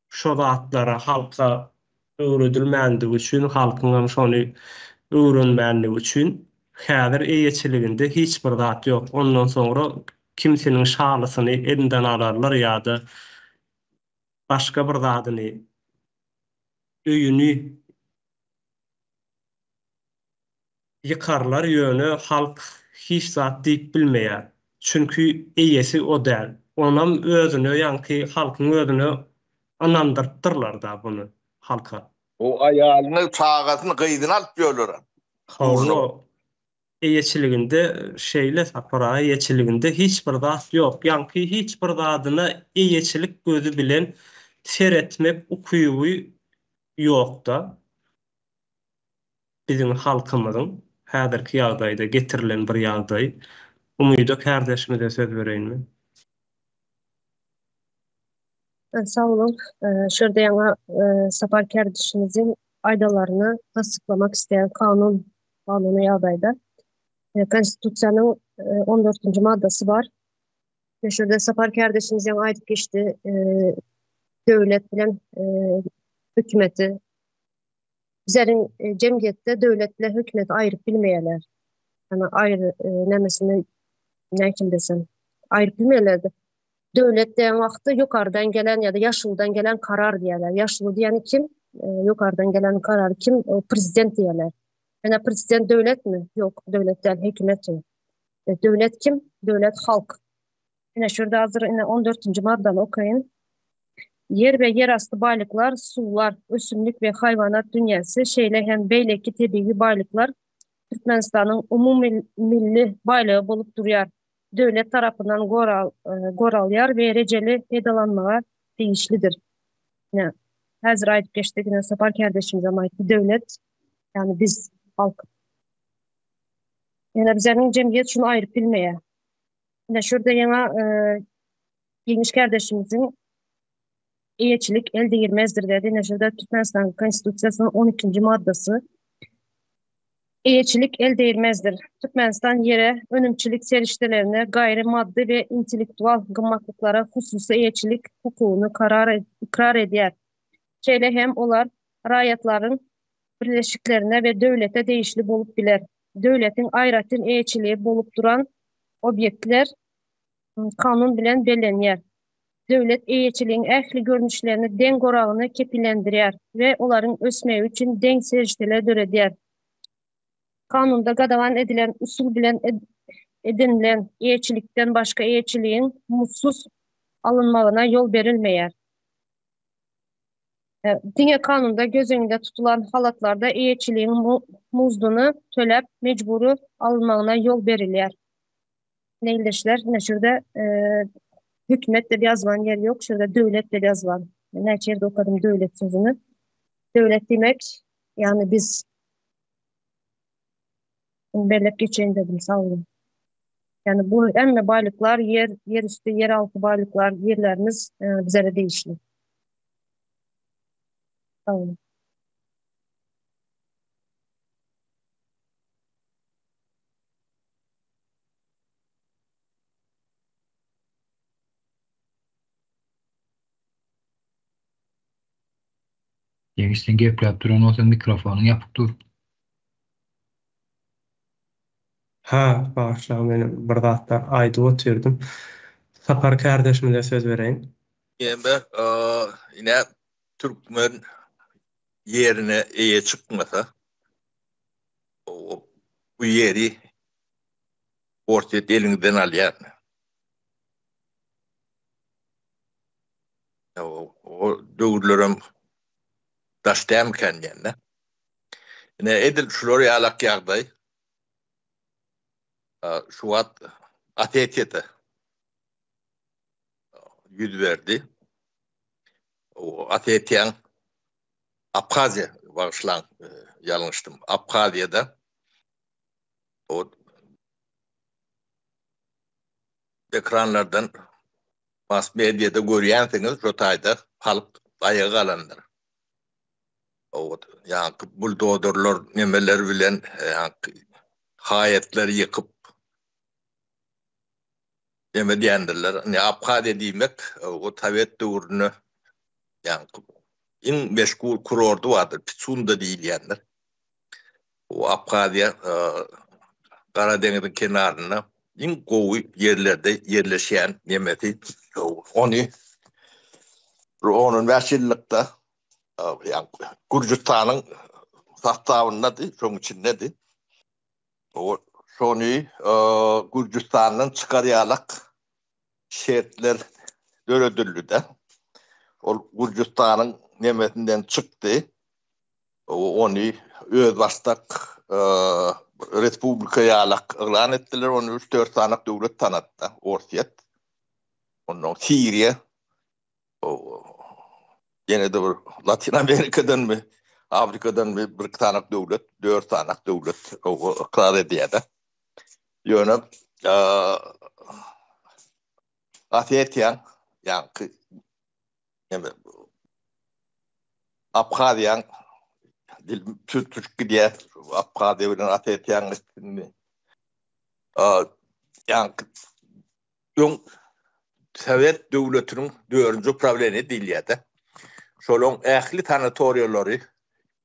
şo zatlara halka öwredilmändigi üçin, halkyňam şony öwrenmänligi üçin häzir eýeçiliginde hiç bir zat ýok. Ondan soňra kimsiniň şalysyny elinden alarlar ýa-da başga bir zadyny öýüni ýykarlar ýöne halk hiç zat diýip bilmeýär. Çünki eýesi o däl. Onam özüne ýaňky halkyň özüne ynandyrypdyrlarda buny halka. O aýalyny, çagasyny, gyzyny alyp ýörler. Hawa. Eýeçiliginde şeýle Sapar aga eýeçiliginde hiç bir zat ýok. Ýaňky hiç bir zadyna eýeçilik gözi bilen seretmek ukyby ýokda. Biziň halkymyzyň häzirki ýagdaýda getirilen bir ýagdaý. Umyda kärdeşimize söz bereýin men. Sag boluň. Şu ýerde ýaňy Sapar kärdeşimiziň aýdanlaryny tassyklamak isleýän kanun kanuny ýagdaýda. Konstitusiýanyň 14-nji maddasy bar. Ve şurada Sapar kardeşimiz ýaňy aýdyp geçdi, döwlet bilen hökümeti bizleriň jemgyýetde döwlet bilen hökümeti aýryp bilmeýärler. Ýani aýry nämesini nähili desem, aýryp bilmeýärler. Döwlet diýen wagtda ýokardan gelen ýa-da ýaşuludan gelen karar diýýärler. Ýaşuly diýeni kim? Ýokardan gelen karar kim? O prezident diýýärler. Ýöne prezident döwletmi? Ýok, döwlet däl, hökümet o. E, döwlet kim? Döwlet halk. Ine şurada hazır ine 14-nji maddany okaýyn. Ýer we ýerasty baýlyklar, suwlar, ösümlik we haýwanat dünýäsi, şeýle hem beýleki tebigy baýlyklar Türkmenistanyň umumymilli baýlygy bolup durýar. Döwlet tarapyndan goralýar we rejeli peýdalanmaga degişlidir. Ine, häzir aýdyp geçdik, ine Sapar kärdeşimizem aýtdy, döwlet, ýagny biz, halk. Ýöne bizleriň jemgyýet şuny aýryp bilmeýär. Ine şurada ýaňa Ýeňiş kärdeşimiziň eýeçilik el degirmezdir dedi. Ine şurada Türkmenistan Konstitusiýasynyň 12-nji maddasy. Eýeçilik el degirmezdir. Türkmenistan ýere, önümçilik serişdelerine, gaýry maddy we intellektual gymmatlyklara hususy eýeçilik hukugyny karar ykrar edýär. Şeýle hem olar raýatlaryň birleşiklerine we döwlete degişli bolup biler. Döwletiň aýratyn eýeçiligi bolup duran obýektler kanun bilen bellenýär. Döwlet eýeçiligiň ähli görnüşlerini deň goragyny kepillendirýär we olaryň ösmegi üçin deň serişdeler döredýär. Kanunda gadagan edilen usul bilen edinilen eýeçilikden başga eýeçiligiň muzdsuz alynmagyna ýol berilmeýär. Diňe kanunda göz öňünde tutulan halatlarda eýeçiligiň muzduny töläp mejbury alynmagyna ýol berilýär. Ildeşler, ine şurada hökümet diýip ýazylan ýer ýok, şurada döwlet diýip ýazylan. Men näçe ýerde okadym döwlet sözüni. Döwlet diýmek, ýagny biz belläp geçeýin dedim, sag boluň. Ýagny bu hemme baýlyklar, ýer, ýer üsti, ýer alty baýlyklar, ýerlerimiz bizlere degişli. Sag boluň. Ýeňiş sen gepläp duran bolsaň mikrofonyň ýapyk dur. Hä, bagyşlaň men bir zatlar aýdyp otyrdym. Sapar kärdeşimize söz bereýin. Ýene ine türkmen ýerine eýe çykmasa bu ýeri Orsýet eliňizden alýar. O döwürlerem daş dälmikän diýende. Ine edil şular ýalak ýagdaý şu wagt Osetiýada ýüz berdi. Osetiýaň Abhaziýa bagyşlaň ýalňyşdym. Abhaziýada o ekranlardan mass mediada görýänsiňiz şo taýda halk aýaga galandyr. Ýaňky buldozerler nemeler bilen ýaňky haýatlary ýykyp neme diýendirler. Indi Abhaziýa diýmek o sowet döwründe ýaňky iň meşhur kurordy bardyr, Pitsunda diýilýändir. O Abhaziýa Gara deňiziň kenarynda iň gowy ýerlerde ýerleşýän nemesi. Ony bir on-on bäş ýyllykda ýa Gürjüstanyň sostawyndady, şoň içindedi. O şony Gürjüstandan çykar ýalak şertler döredildi-de. Ol Gürjüstanyň nemesinden çykdy. Ony özbaşdak respublika ýalak yglan etdiler. Ony üç-dört sanak döwlet tanatdy, Orsýet. Ondan Siriýa, ýene-de bir Latyn Amerikadanmy, Afrikadanmy bir sanak döwlet, dört sanak döwlet ykrar edýär-de. Ýöne Osetiýaň, ýaňky Neme Abhaziýaň dilim sürtüşip gidýär. Abhaziýa bilen Osetiýaň üstünde. Ýaňky öň Sowet döwletiniň dördünji uprawleniýa diýilýär-de. Şolaň ähli sanatoriýalary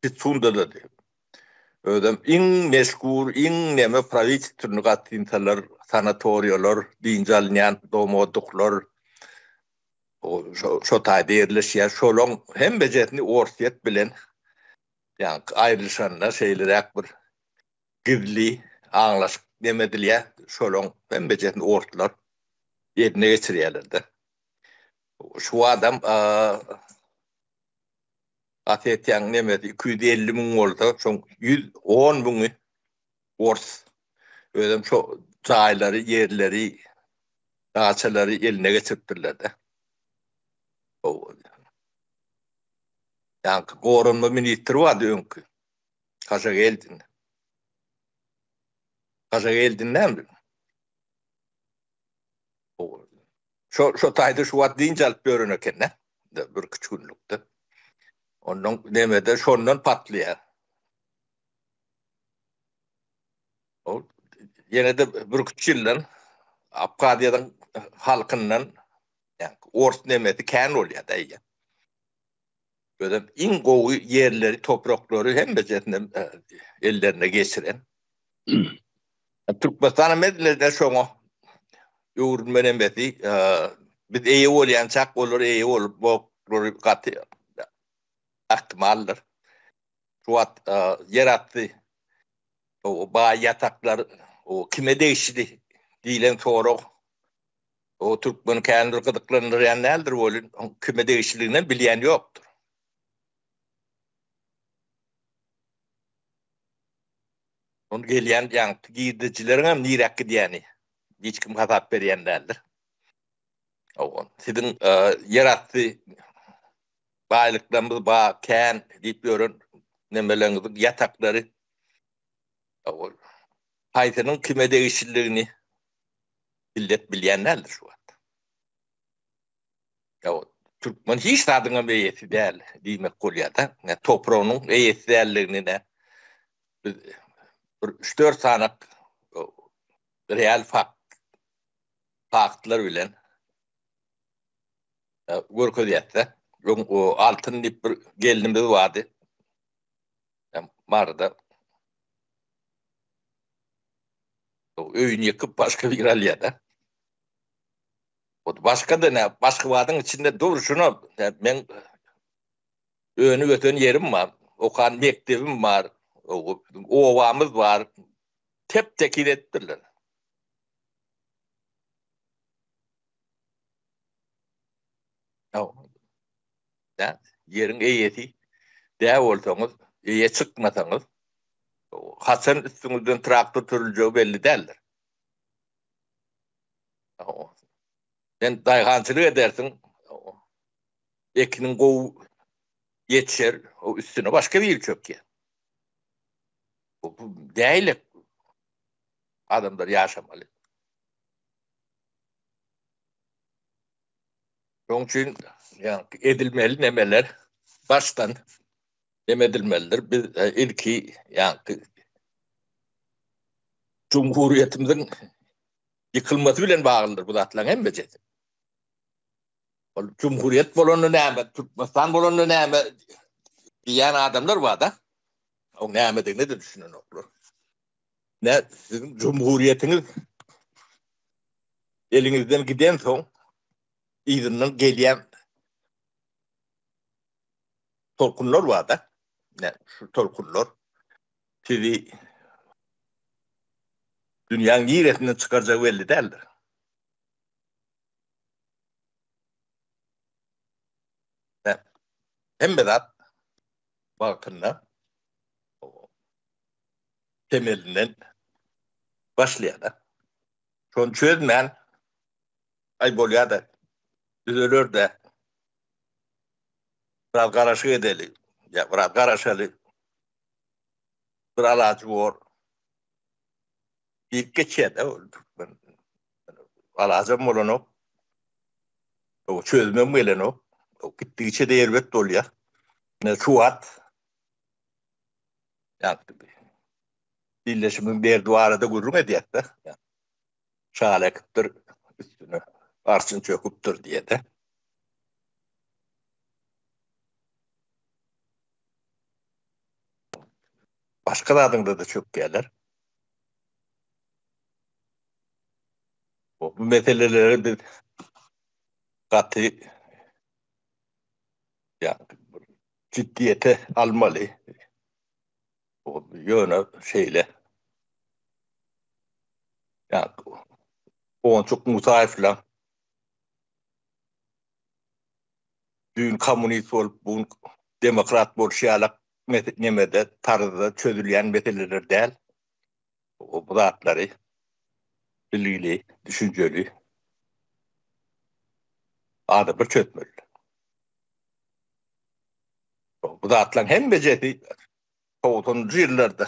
Pitsundadady. Özem iň meşhur, iň neme prawitelstwnyý gostinsalar, sanatoriýalar, dynç alynýan dom-odduhlar şo taýda ýerleşýär. Şolaň hemmejesini Orsýet bilen ýaňky aýrylyşanda şeýleräk bir gizli aňlaşyk neme edilýär, şolaň hemmejesini orslar eline geçirýärler-de. Şu adam Osetiýanyň nemesi 250 müň bolsa, şoň 110 müňi ors. Özem şo jaýlary, ýerleri, daçalary eline geçiripdirler-de. Ýaňky goranma ministri bardy öňki. Kaşageldin. Kaşageldin näme? Şo şo taýda şu wagt dynç alyp ýören eken-de. Bir üç günlükde. Ondan nemede şondan patlaýar. Ol ýene-de bir üç ýyldan Abhaziýanyň halkyndan ýa ors nemesi kän bolýar-da eýýäm. Özem iň gowy ýerleri, topraklary hemmejesini ellerine geçiren. Türkmenistan hem edilende şoňa öwrülme nemesi, biz eýe bolýançak olar eýe bolup boklary gaty ähtimaldyr. Şu wagt ýerasty baý ýataklar kime degişli diýlen sorag O türkmeni kän bir gyzyklandyrýan däldir welin, oň kime degişliliginem bilýän ýokdur. Ony gelýän ýaňky girdejileriňem niräk gidýäni hiç kim hasap berýän däldir. Hawa, siziň ýerasty baýlyklarymyz bar, kän diýip ýören nemeleriňiziň ýataklary hawa, haýsynyň kime degişliligini Millet bilýän däldir şu wagt. Ýa türkmen hiç zadyňam eýesi däl diýmek bolýar-da. Ne topragynyň eýesi däldigini ne biz bir üç-dört sany real fakt faktlar bilen görkezýär-de. Öň o altyn diýip bir gelnimiz bardy. Maryda Öýüni ýykyp başga biri alýar-da. O başga-da ne, Aşgabadyň içinde durşuna men önüp ösen ýerim bar, okan mekdebim bar, obamyz bar. Tep-tekiz edipdirler. Ýeriň eýesi dä bolsaňyz, eýe çykmasaňyz, haçan üstüňizden traktor sürüljegi belli däldir. Sen daýhançylyk edersiň, ekiniň gowy ýetişer, üstüne başga biri çökýär. Bu däl adamlar ýaşamaly. Şonuň üçin ýaňky edilmeli nemeler başdan neme edilmelidir. Biz e, ilki ýaňky Cumhuriyetimiziň ýykylmasy bilen baglydyr bu zatlaryň hemmesi. Ol Cumhuriyet bolanda näme, Türkmenistan bolanda näme diýen adamlar bar-da. Oň nämedigine de düşünenoklar. Ne siziň Cumhuriyetiňiz eliňizden gidensoň yzyndan gelýän tolkunlar bar-da. Ne şu tolkunlar sizi dünýäň niresinden çykarjagy belli däldir. Hemme zat wagtynda temelinden başlaýar-da. Şony çözmän, aý bolýar-da, düzeler-de, biraz garaşyk edeli, ýa biraz garaşaly, bir alajy bor diýip geçýär-de ol türkmen. Alajam bolanok, çözümem gelenok, gitdigiçe-de erbet bolýar. Ine şu wagt ýa ildeşimiziň derdi barada gürrüň edýäs-de. Şaly ekipdir, üstüne arçyn çöküpdir diýede. Başga zadyňda-da çökýärler. Bu meseleleri biz gaty jiddiýete almaly. Ýöne şeýle. Ýa Onçuk Musaýewler düýn kommunist bolup, bu gün demokrat bolşy ýalak nemede tarzda çözülýän meseleler däl. Bu zatlary bilgili, düşünjeli adamlar çözmeli. Bu zatlaryň hemmejesi togsanynjy ýyllarda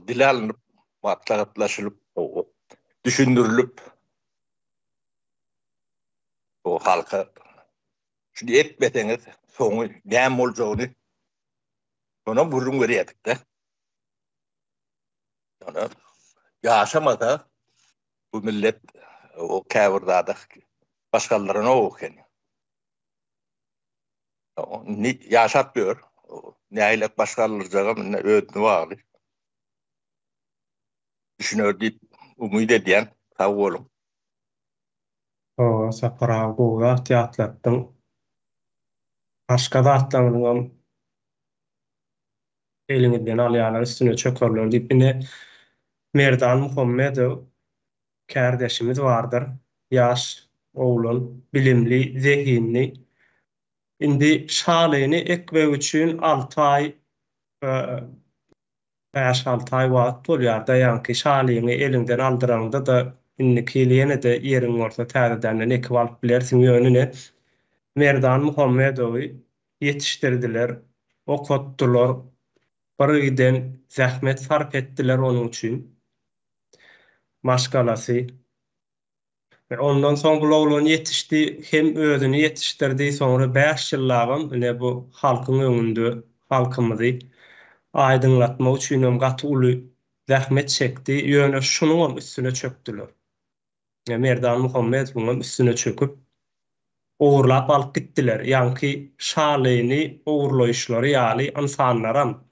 dile alnyp, maslahatlaşylyp, düşündirilip, halka şuny etmeseňiz soňy näme boljagyny şonam gürrüň berýärdik-de. Ýöne ýaşamasa bu millet o käbir zada baş galdyranok eken. Indi ýaşap ýör. Nähilek baş galdyrjagam indi özüne bagly. Düşüner diýip umyt edýän. Sag boluň. Hawa Sapar aga gowy zat ýatlatdyň. Başga zatlaryňyzyňam eliňizden alýarlar üstüne çökerler diýip ine Merdan Muhammedow kärdeşimiz bardyr. Ýaş oglan, bilimli, zehinli. Indi şalyny ekmek üçin alty aý, bäş-alty aý wagt bolýar-da, ýaňky şalyňy eliňden aldyraňda-da indiki ýyl ýene-de ýeriň bolsa täzedenden ekip alyp bilersiň. Ýöne ine, Merdan Muhammedowy ýetişdirdiler, okatdylar, birgiden zähmet sarp etdiler onuň üçin. Maşgalasy. We ondan soň bul oglan ýetişdi, hem özüni ýetişdirdi, soňra bäş ýyllabam ine bu halkyň öňünde halkymyzy aýdyňlatmak üçinem gaty uly zähmet çekdi, ýöne şunuňam üstüne çökdüler. Merdan Muhammedowyňam üstüne çöküp, ogurlap alyp gitdiler. Ýaňky Şalyny ogurlaýyşlary ýaly ynsanlaram,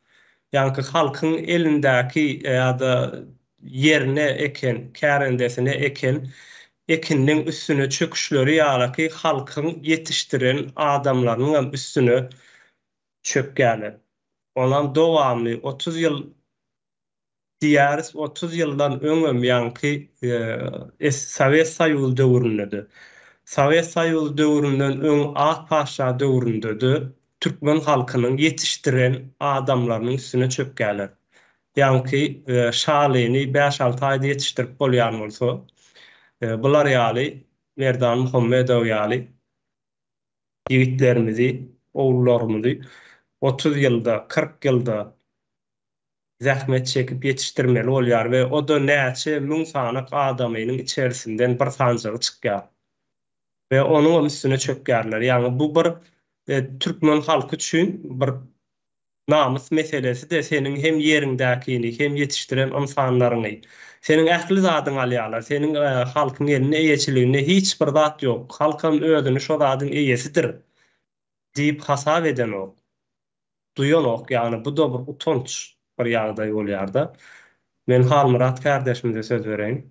ýaňky halkyň elindäki ýa-da ýerine eken, kärendesine eken ekininiň üstüne çöküşleri ýalyky halkyň ýetişdiren adamlarynyňam üstüne çökýärler. Onam dowamly 30 ýyl diýýäris, 30 ýyldan öňem ýaňky Sowet Soýuzy döwründe-de, Sowet Soýuzy döwründen öň Ak patyşa döwründe-de türkmen halkynyň ýetişdiren adamlarynyň üstüne çökýärler. Ýaňky Şalyny bäş-alty aýda ýetişdirip bolýan bolsa, bular ýaly Merdan Muhammedow ýaly ýigitlerimizi, ogullarymyzy 30 ýylda, 40 ýylda zähmet çekip ýetişdirmeli bolýar we o-da näçe müň sanak adamynyň içerisinden bir sanjagy çykýar we onuňam üstüne çökýärler. Ýagny bu bir türkmen halky üçin bir namys meselesi-de seniň hem ýeriňdäkini, hem ýetişdiren ynsanlaryňy, seniň ähli zadyňy alýarlar. Seniň halkyň elinde eýeçiliginde hiç bir zat ýok. Halkam özüni şo zadyň eýesidir diýip hasap edenok. Duýanok, ýagny bu-da bir utanç bir ýagdaý bolýar-da. Men Halmyrat kärdeşimize söz bereýin.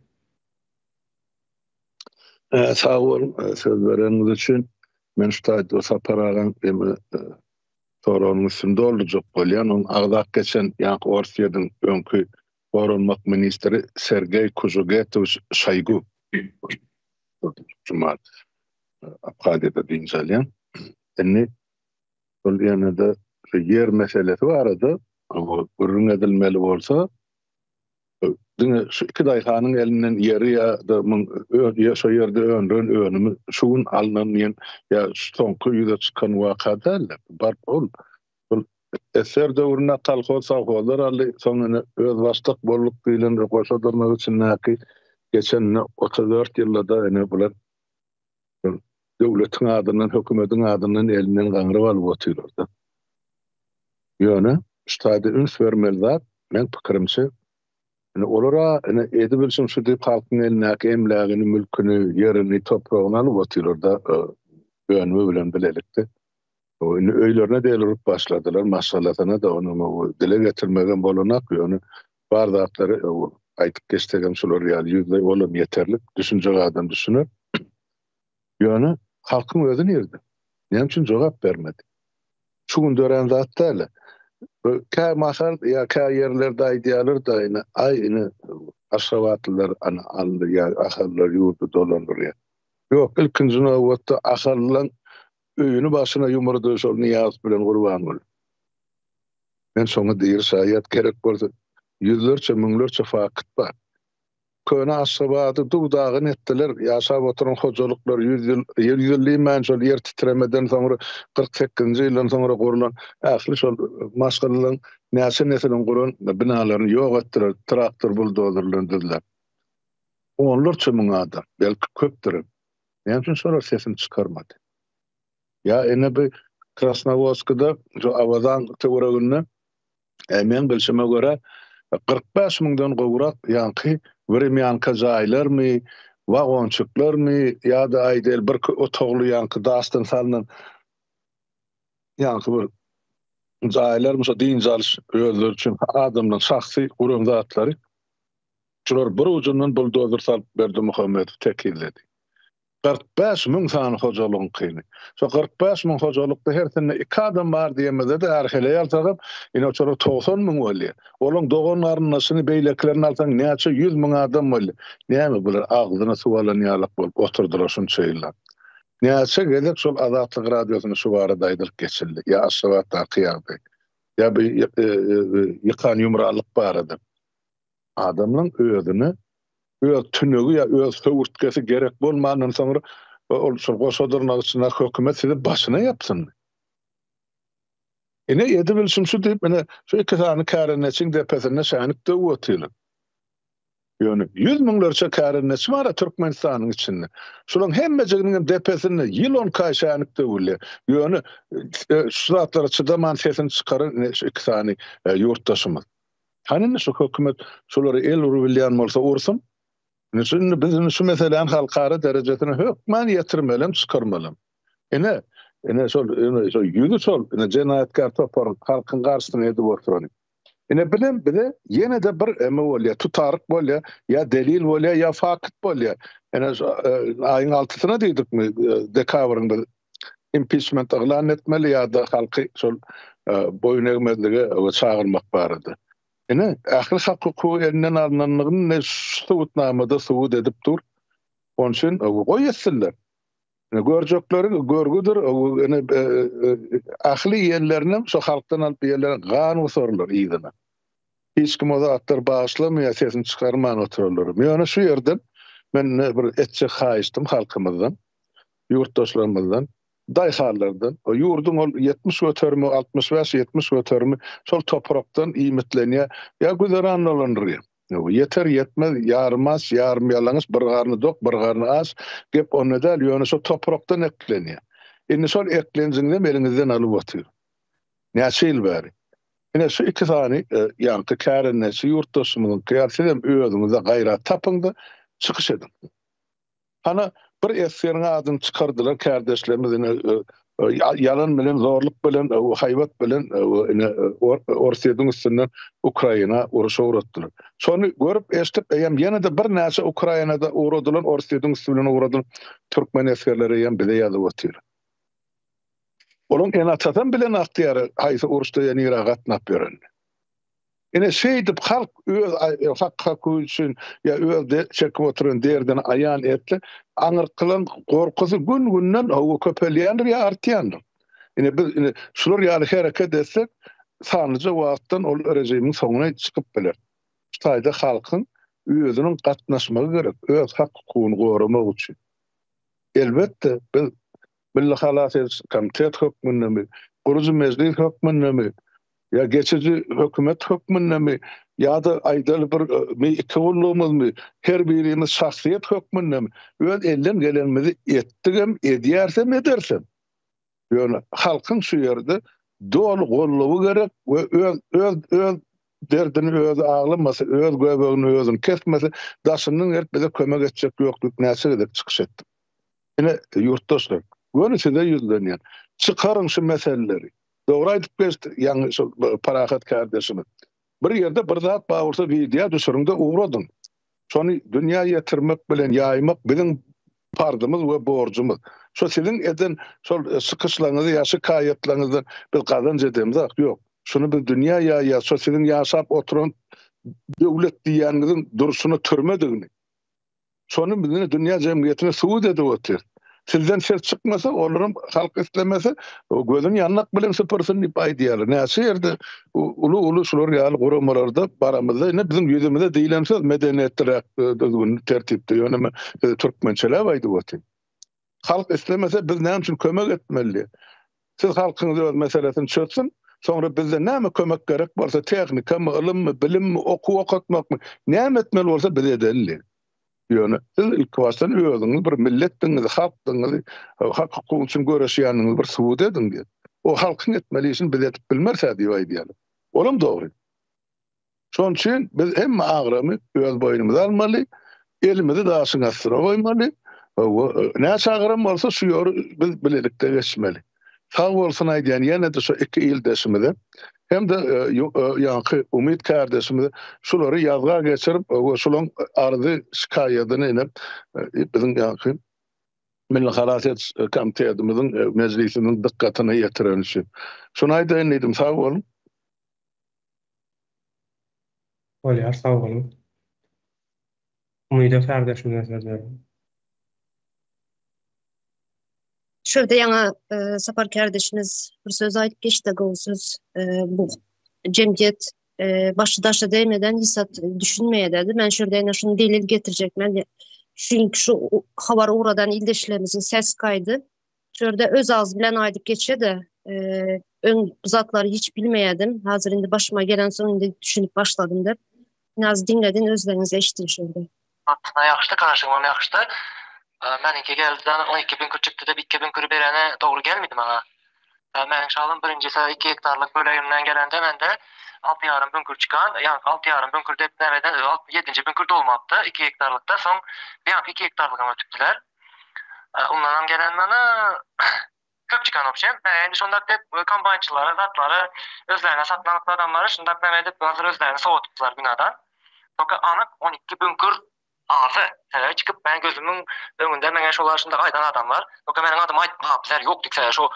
Sag boluň söz bereniňiz üçin. Men şu taýda Sapar agaň eme soragynyň üstüni doldurjak bolýan. Onuň agzap geçen ýaňky Orsýetiň öňki goranmak ministri Sergeý Kužugetowiç Şoýgu. Şu Abhaziýada dynç alýan. Indi Şol ýene-de şu ýer meselesi barada gürrüň edilmeli bolsa, diňe şu iki daýhanyň elinden ýeri ýa-da şo ýerde öndüren önümi şu gün alnan diýen ýa şu soňky ýüze çykan waka däl-de, baryp ol ol SSR döwründe kolhoz, sowhozlar aldy, soň ine özbaşdak bolduk diýlen goşa dyrnak içindäki geçen ine 34 ýylda-da ine bular Döwletiň adyndan, hökümetiň adyndan elinden gaňryp alyp otyrlar-da. Ýöne şu taýda üns bermeli zat, meň pikirimçe, Ine olara ine edibilşim şu diýip halkyň elindäki emlägini, mülküni, ýerini, topragyny alyp otyrlar-da önümi bilen bilelikde. Indi öýlerine del urup başladylar, maşgalasyna-da ony dile getirmegem bolanak, ýöne bar zatlary aýdyp geçsegem şular ýaly ýüzleý olam ýeterlik, düşünjek adam düşüner. Ýöne halkyň özi nirde? Näme üçin jogap bermedi? Şu gün dörän zat däl. Kä mahal ýa kä ýerlerde aýdýarlar-da, ine, aý, ine, aşgabatlylar ana aldy ýa ahallylar ýurdy dolandyrýar. Ýok, ilkinji nobatda ahallylaň öýüni başyna ýumurdy şol Nyýazow bilen Gurbanguly. Men şoňa diri şaýat, gerek bolsa ýüzlerçe, müňlerçe fakt bar. Köne Aşgabady duw-dagyn etdiler, ýaşap oturan hojalyklar ýüz ýyl, ýüz ýyl diýmän şol ýer titremeden soňra 48 sekizinji ýyldan soňra gurlan ähli şol maşgalalaryň näçe nesiliň guran binalaryny ýok etdiler, traktor, buldozer bilen düzläp. Onlarça müň adam, belki köpdürem. Näme üçin şolar sesini çykarmady? Ýa ine bu Krasnowodskida, şu Awazaň töwereginde Meň bilşime görä, 45 müňden gowrak ýaňky wremýanka jaýlarmy, wagonçyklarmy ýa-da aýdaýly bir otagly ýaňky daşdan salnan ýaňky bir jaýlarmy şo dynç alyş özleri üçin adamlaryň şahsy guran zatlary. Şular bir ujundan buldozer salyp Berdimuhamedow tekizledi. 45 müň sany hojalygyňkyny. Şo 45 müň hojalykda hersinde iki adam bar diýemizde-de är-heleý alsagam, ine şolar 90 müň bolýar. Olaň dogan-garyndaşyny, beýlekilerini alsaň näçe ýüz müň adam bolýar. Näme bular agzyna suw alan ýalak bolup oturdylar şunça ýyllap. Näçe gezek şol Azatlyk Radiosynda şu barada aýdylyp geçildi. Ýa Aşgabatdaky ýagdaý, ýa bu ýykan-ýumranlyk barada. Adamlaň özüne öz tünegi ýa öz höwürtgesi gerek bolmandan soňra ol şol goşa dyrnak içindäki hökümet sizi başyna ýapsynmy? Ine edibilşim şu diýip ine şu iki sany kärendeçiň depesinde şänik döwüp otyrlar. Ýöne ýüz müňlerçe kärendeçi bar-a Türkmenistanyň içinde. Şularyň hemmejiginiň hem depesinde ýyl on iki aý şänik döwülýär. Ýöne şu zatlara çydaman sesini çykaran ine şu iki sany ýurtdaşymyz. Hany indi şu hökümet şulara el urubilýän bolsa ursun. Indi şu indi biz indi şu meseläni halkara derejesine hökman ýetirmelem, çykarmalam. Ine, ine şol ine şol ýüzi şol ine jenaýatkär toparyň halkyň garşysyna edip oturany. Ine bilen bize ýene-de bir eme bolýar, tutaryk bolýar, ýa delil bolýar, ýa fakt bolýar. Ine şu e, aýyň altysyna diýdikmi, e, dekabryň biz impiçment yglan etmeli ýa-da halky şol boýun egmezlige çagyrmak barada. Ine, ähli hak-hukugy elinden alnanlygyny ine şu subutnamada subut edip dur. Onuň üçin goý etsinler. Ine, görjekleri görgüdir, ine ähli iýenlerinem şo halkdan alyp iýenlerine gan gusarlar yzyna. Hiç kim o zatlary bagyşlamaýar, sesini çykarman oturarlar. Ýöne şu ýerden men ine bir etjek haýyştym halkymyzdan. ýurtdaşlarymyzdan, daýhanlardan, ýurduň ol 70 göterimi, 65-70 göterimi şol toprakdan iýmitlenýär, ýa güzeran dolandyrýar. Ýeter ýetmez, ýarym aç, ýarym ýalaňaç, bir garny dok, bir garny aç, gep onda däl, ýöne şol toprakdan eklenýär. Indi şol eklenjiňizem eliňizden alyp otyr. Näçe ýyl bäri. Ine şu iki sany ýaňky kärendeçi ýurtdaşymyzyňky ýaly sizem özüňizde gaýrat tapyň-da, çykyş ediň. Hana bir esgeriň adyny çykardylar kärdeşlerimiz ine ýalan bilen zorluk bilen haýbat bilen ine Orsýetiň üstünden Ukraina uruşa ugratdylar. Şony görüp eşidip eýýäm ýene-de birnäçe Ukrainada ugradylan Orsýetiň üsti bilen ugradylan türkmen esgerleri eýýäm bize ýazyp otyr. Olaň ene-atasam bilen akýar haýsy uruşda ýa nirä gatnap ýörenini. Ine şeýdip halk öz hak-hukugy üçin ýa öz çekip oturan derdini aýan etse, aňyrkylaryň gorkusy gün-günden hawa köpelýändir ýa artýandyr. Ine biz ine şular ýaly hereket etsek, sanlyja wagtdan ol režimiň soňuna çykyp biler. Şu taýda halkyň özüniň gatnaşmagy gerek, öz hak-hukugyny goramak üçin. Elbetde, biz Milli halas ediş komitet hökmündemi, gurujy mejlis hökmündemi, ýa geçiji hökümet hökmündemi, ýa-da aýdaly bir mi iki gullugymyzmy, her birimiz şahsyýet hökmündemi, öz elden gelenimizi etdigem, edýärsem, edersem. Ýöne halkyň şu ýerde doly goldawy gerek we öz öz öz. derdini özi aglamasa, öz göbegini özüni kesmese, daşyndan gelip bize kömek etjek ýok diýip näçe gezek çykyş etdim. Ine, ýurtdaşlar, göni size ýüzlenýän. Çykaryň şu meseleleri. Dogry aýdyp geçdi ýaňy şol Parahat kärdeşimiz. Bir ýerde bir zat bar bolsa wideo düşüriň-de ugradyň. Şony dünýä ýetirmek bilen ýaýmak biziň parzymyz we borjumyz. Şo siziň eden şol çykyşlaryňyzy ýa şikaýatlaryňyzdan biz gazanç edemzok, ýok. Şuny biz dünýä ýaýýas, şo siziň ýaşap oturan döwlet diýýäniňiziň durşuna türmedigini. Şony biz ine dünýä jemgyýetine subut edip otyrys. Sizden ses çykmasa, olaram halk islemese, gözüni ýandak bilen süpürsin diýip aýdýarlar. Näçe ýerde uly-uly şular ýaly guramalarda baramyzda ine biziň ýüzümize diýlen söz medeniýetliräk, düzgünli, tertipde. Ýöne men size türkmençeläp aýdyp otyryn. Halk islemese biz näme üçin kömek etmeli? Siz halkyňyz öz meselesini çözsün, soňra bizden näme kömek gerek bolsa, tehnikamy, ylymmy, bilimmi, okuw okatmakmy, näme etmeli bolsa biz edeli. Ýöne siz ilkibaşdan özüňiz bir milletdigiňizi, halkdygyňyzy, hak-hukuk üçin göreşýändigiňizi bir subut ediň diýip. O halkyň etmeli işini biz edip bilmeris-ä diýip aýdýarlar. Olam dogry. Şonuň üçin biz hemme agramy öz boýnumyza almaly, elimizi daşyň astyna goýmaly. Näçe agram bolsa şu ýoly biz bilelikde geçmeli. Sag bolsun aýdýan ýene-de şu iki ildeşimize hem-de ýaňky Umyt kärdeşimize şulary ýazga geçirip we şularyň arzy şikaýadyny ine biziň ýaňky Milli halas ediş komitetimiziň mejlisimiziň dykgatyna ýetireni üçin. Şuny aýdaýyn diýdim, sag boluň. Bolýar sag boluň. Umyda kärdeşimize söz berdim. Şurada ýaňa Sapar kärdeşimiz bir söz aýdyp geçdi, gowy söz. Bu jemgyýet başy daşa degmeden hiç zat düşünmeýär dedi. Men şurada ýene şuny delil getirjek. Men çünki şu habary ugradan ildeşlerimiziň ses gaýdy. Şu ýerde öz agzy bilen aýdyp geçse-de, öň bu zatlary hiç bilmeýärdim. Häzir indi başyma gelensoň indi düşünip başladym diýip. Biraz diňledin, özleriňiz eşidin şu ýerde. Aslynda ýakyşdy, kaşygymam ýakyşdy. Meniňki geldi, 12 bünkür çykdy diýip, iki bünküri bereni dogry gelmedi maňa. Meniň şalym birinjisi iki gektarlyk bölegimden gelende mende alty ýarym bünkür çykan, ýaňky alty ýarym bünkür diýip nämeden, ýedinji bünkür dolmapdy iki gektarlykda, soň bu ýaňky iki gektarlygam ötüpdiler. Ondanam gelen mana köp çykan obşem. Endi şondak dep kombaýnçylara zatlary özlerine satyn alypdy adamlary şundak näme edip hazir özlerini sowadypdylar binadan. Soka anyk 12 bünkür azy. Sebäbi çykyp men gözümiň öňünde meňe şolar şundak aýdan adamlar. Soka meniň adymy aýtma bizler ýok dik sebäbi şo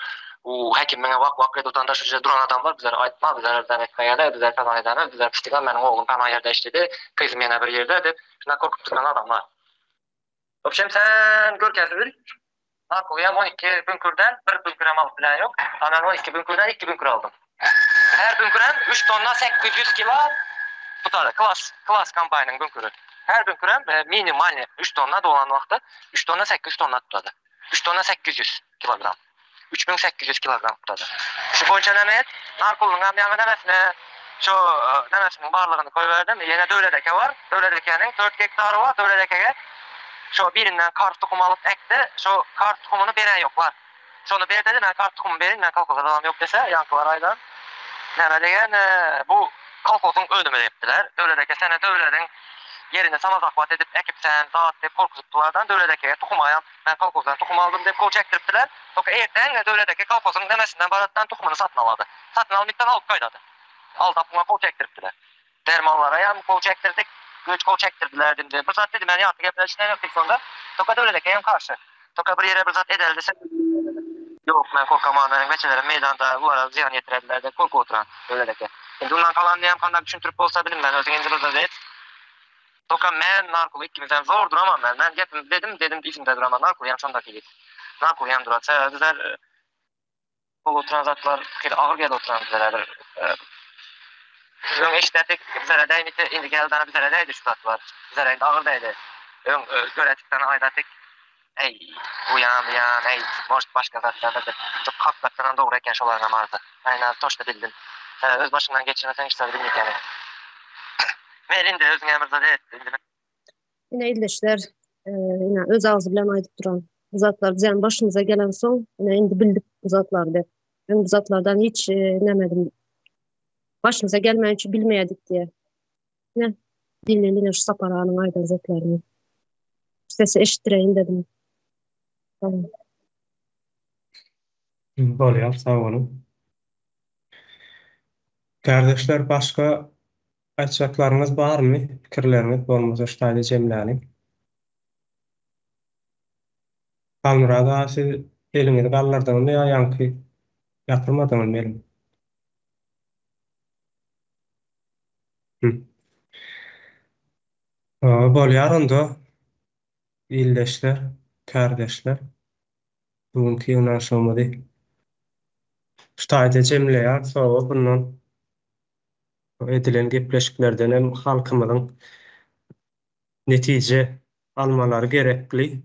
u hekim meňe wak wak edip otanda şu ýerde duran adamlar bizler aýtma bizler bizler etmeýäler bizler falan edemez bizler pişdigan meniň oglum falan ýerde işledi gyzym ýene bir ýerde dep şundak gorkup duran adamlar. Wobşem sen görkezip bil. Narkowyam 12 bünkürden bir bünkürem alyp bilen ýok. A men 12 bünkürden 2 bünkür aldym. Her bünkürem 3 tonna 800 kilo tutady. Klas, klas kombaýnyň bünküri. Her bünkürem minimalny 3 tonna dolan wagty 3 tonna 800 tonna tutady. 3 tonna 800 kilogram. 3800 kilogram tutady. Şu boýunça näme et? Narkowyňam ýaňy nämesine şu nämesiniň barlygyny goýberdim. Ýene Döwlet eke bar. Döwlet ekeniň 4 gektary bar. Döwlet ekege şo birinden karz tukum alyp ekdi. Şo karz tukumyny beren ýoklar. Şony ber dedi, men karz tukumyny berin, men kolhoza dalam ýok dese, ýaňkylar aýdan näme diýen, bu kolhozyň önümi diýipdiler. Döwlet eke sene Döwlediň ýerini samozahwat edip ekipsen, zat diýip gorkuzypdylardan Döwlet ekege tukumaýam Men kolhozdan tohum aldym diýip gol çekdiripdiler. Soňra erteň Döwlet eke kolhozyň nemesinden baratdan tohumyny satyn alady. Satyn almytdan alyp gaýdady. Aldap muňa gol çekdiripdiler. Dermanlara ýam gol çekdirdik. Güýç gol çekdirdiler indi. Bir zat dedi men ýatgy gepleşikden ýok diýip sonda. Soňra Döwlet eke hem garşy. Soňra bir ýere bir zat edeli dese Ýok men korkaman meniň beçelerim meýdanda bulara zyýan ýetirerler diýip gorkup oturan Döwlet eke. Indi undan galan diýem kandak düşündirip bolsa bilinmez özüň indi bir zat et. Toka men Narkul ikimizem zor duramam men. Men gepim dedim dedim yzymda duraman Narkul ýam şondaky ýigit. Narkul ýam durat. Sebäbi bizler bolup oturan zatlar hili agyr gelip oturan bizlere bir öň eşidädik bizlere däýmidi indi geldi dana bizlere däýdi şu zatlar. Bizlere indi agyr däýdi. Öň görätik dana aýdatyk eý bu ýan bu ýan eý может başga zatlardyr diýip. Çok hakykatdanam dogry eken şolaryňam arzy. Men indi toçno bildim. Sebäbi öz başyňdan geçirmeseň hiç zady bilmeýkäni. Mel indi özüňe bir zat et indi. Ine ildeşler, ine öz agzy bilen aýdyp duran bu zatlar bizem başymyza gelensoň, ine indi bildik bu zatlary diýip. Men bu zatlardan hiç nämedim. Başymyza gelmän üçin bilmeýärdik diýýär. Ine, diňle ine şu Sapar aganyň aýdan zatlaryny. Sesi eşitdireýin dedim. Tamam. Bolýar, sag boluň. Kärdeşler başga aýtjaklaryňyz barmy? Pikirleriňiz bolmasa şu taýda jemläliň. Halmyrat aga siz eliňizi galdyrdyňyzmy ýa ýaňky ýatyrmadyňyzmy eliňizi? Bolýar onda ildeşler, kärdeşler. Bu günki ýygnanyşygymyzy şu taýda jemleýäris. Sowa bundan edilen gepleşiklerden hem halkymyzyň netije almalary gerekli.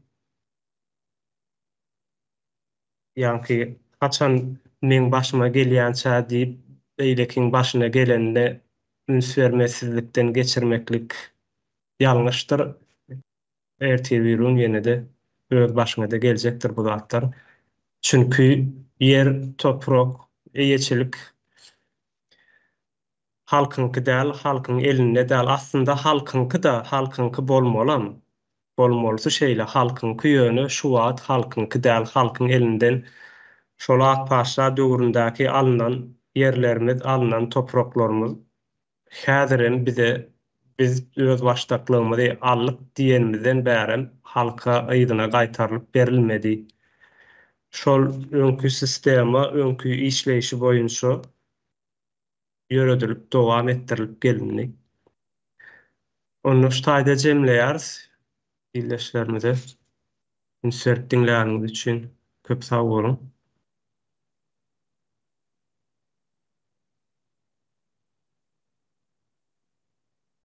Ýaňky haçan meň başyma gelýänçä diýip beýlekiň başyna gelenine üns bermesizlikden geçirmeklik ýalňyşdyr. Ertir-birigün ýene-de öz başyňa-da geljekdir bu zatlar. Çünki ýer, toprak, eýeçilik Halkyňky däl, halkyň elinde däl. Aslynda halkyňky-da, halkyňky bolmalam. Bolmalysy şeýle, halkyňky ýöne şu wagt halkyňky däl, halkyň elinden şol ak patyşa döwründäki alnan ýerlerimiz, alnan topraklarymyz häzirem bize biz özbaşdaklygymyzy aldyk diýenimizden bärem halka yzyna gaýtarylyp berilmedi. Şol öňki sistema, öňki işleýşi boýunça ýöredilip dowam etdirilip gelindi. Onda şu taýda jemleýäris. Ildeşlerimize üns berip diňläniňiz üçin köp sag boluň.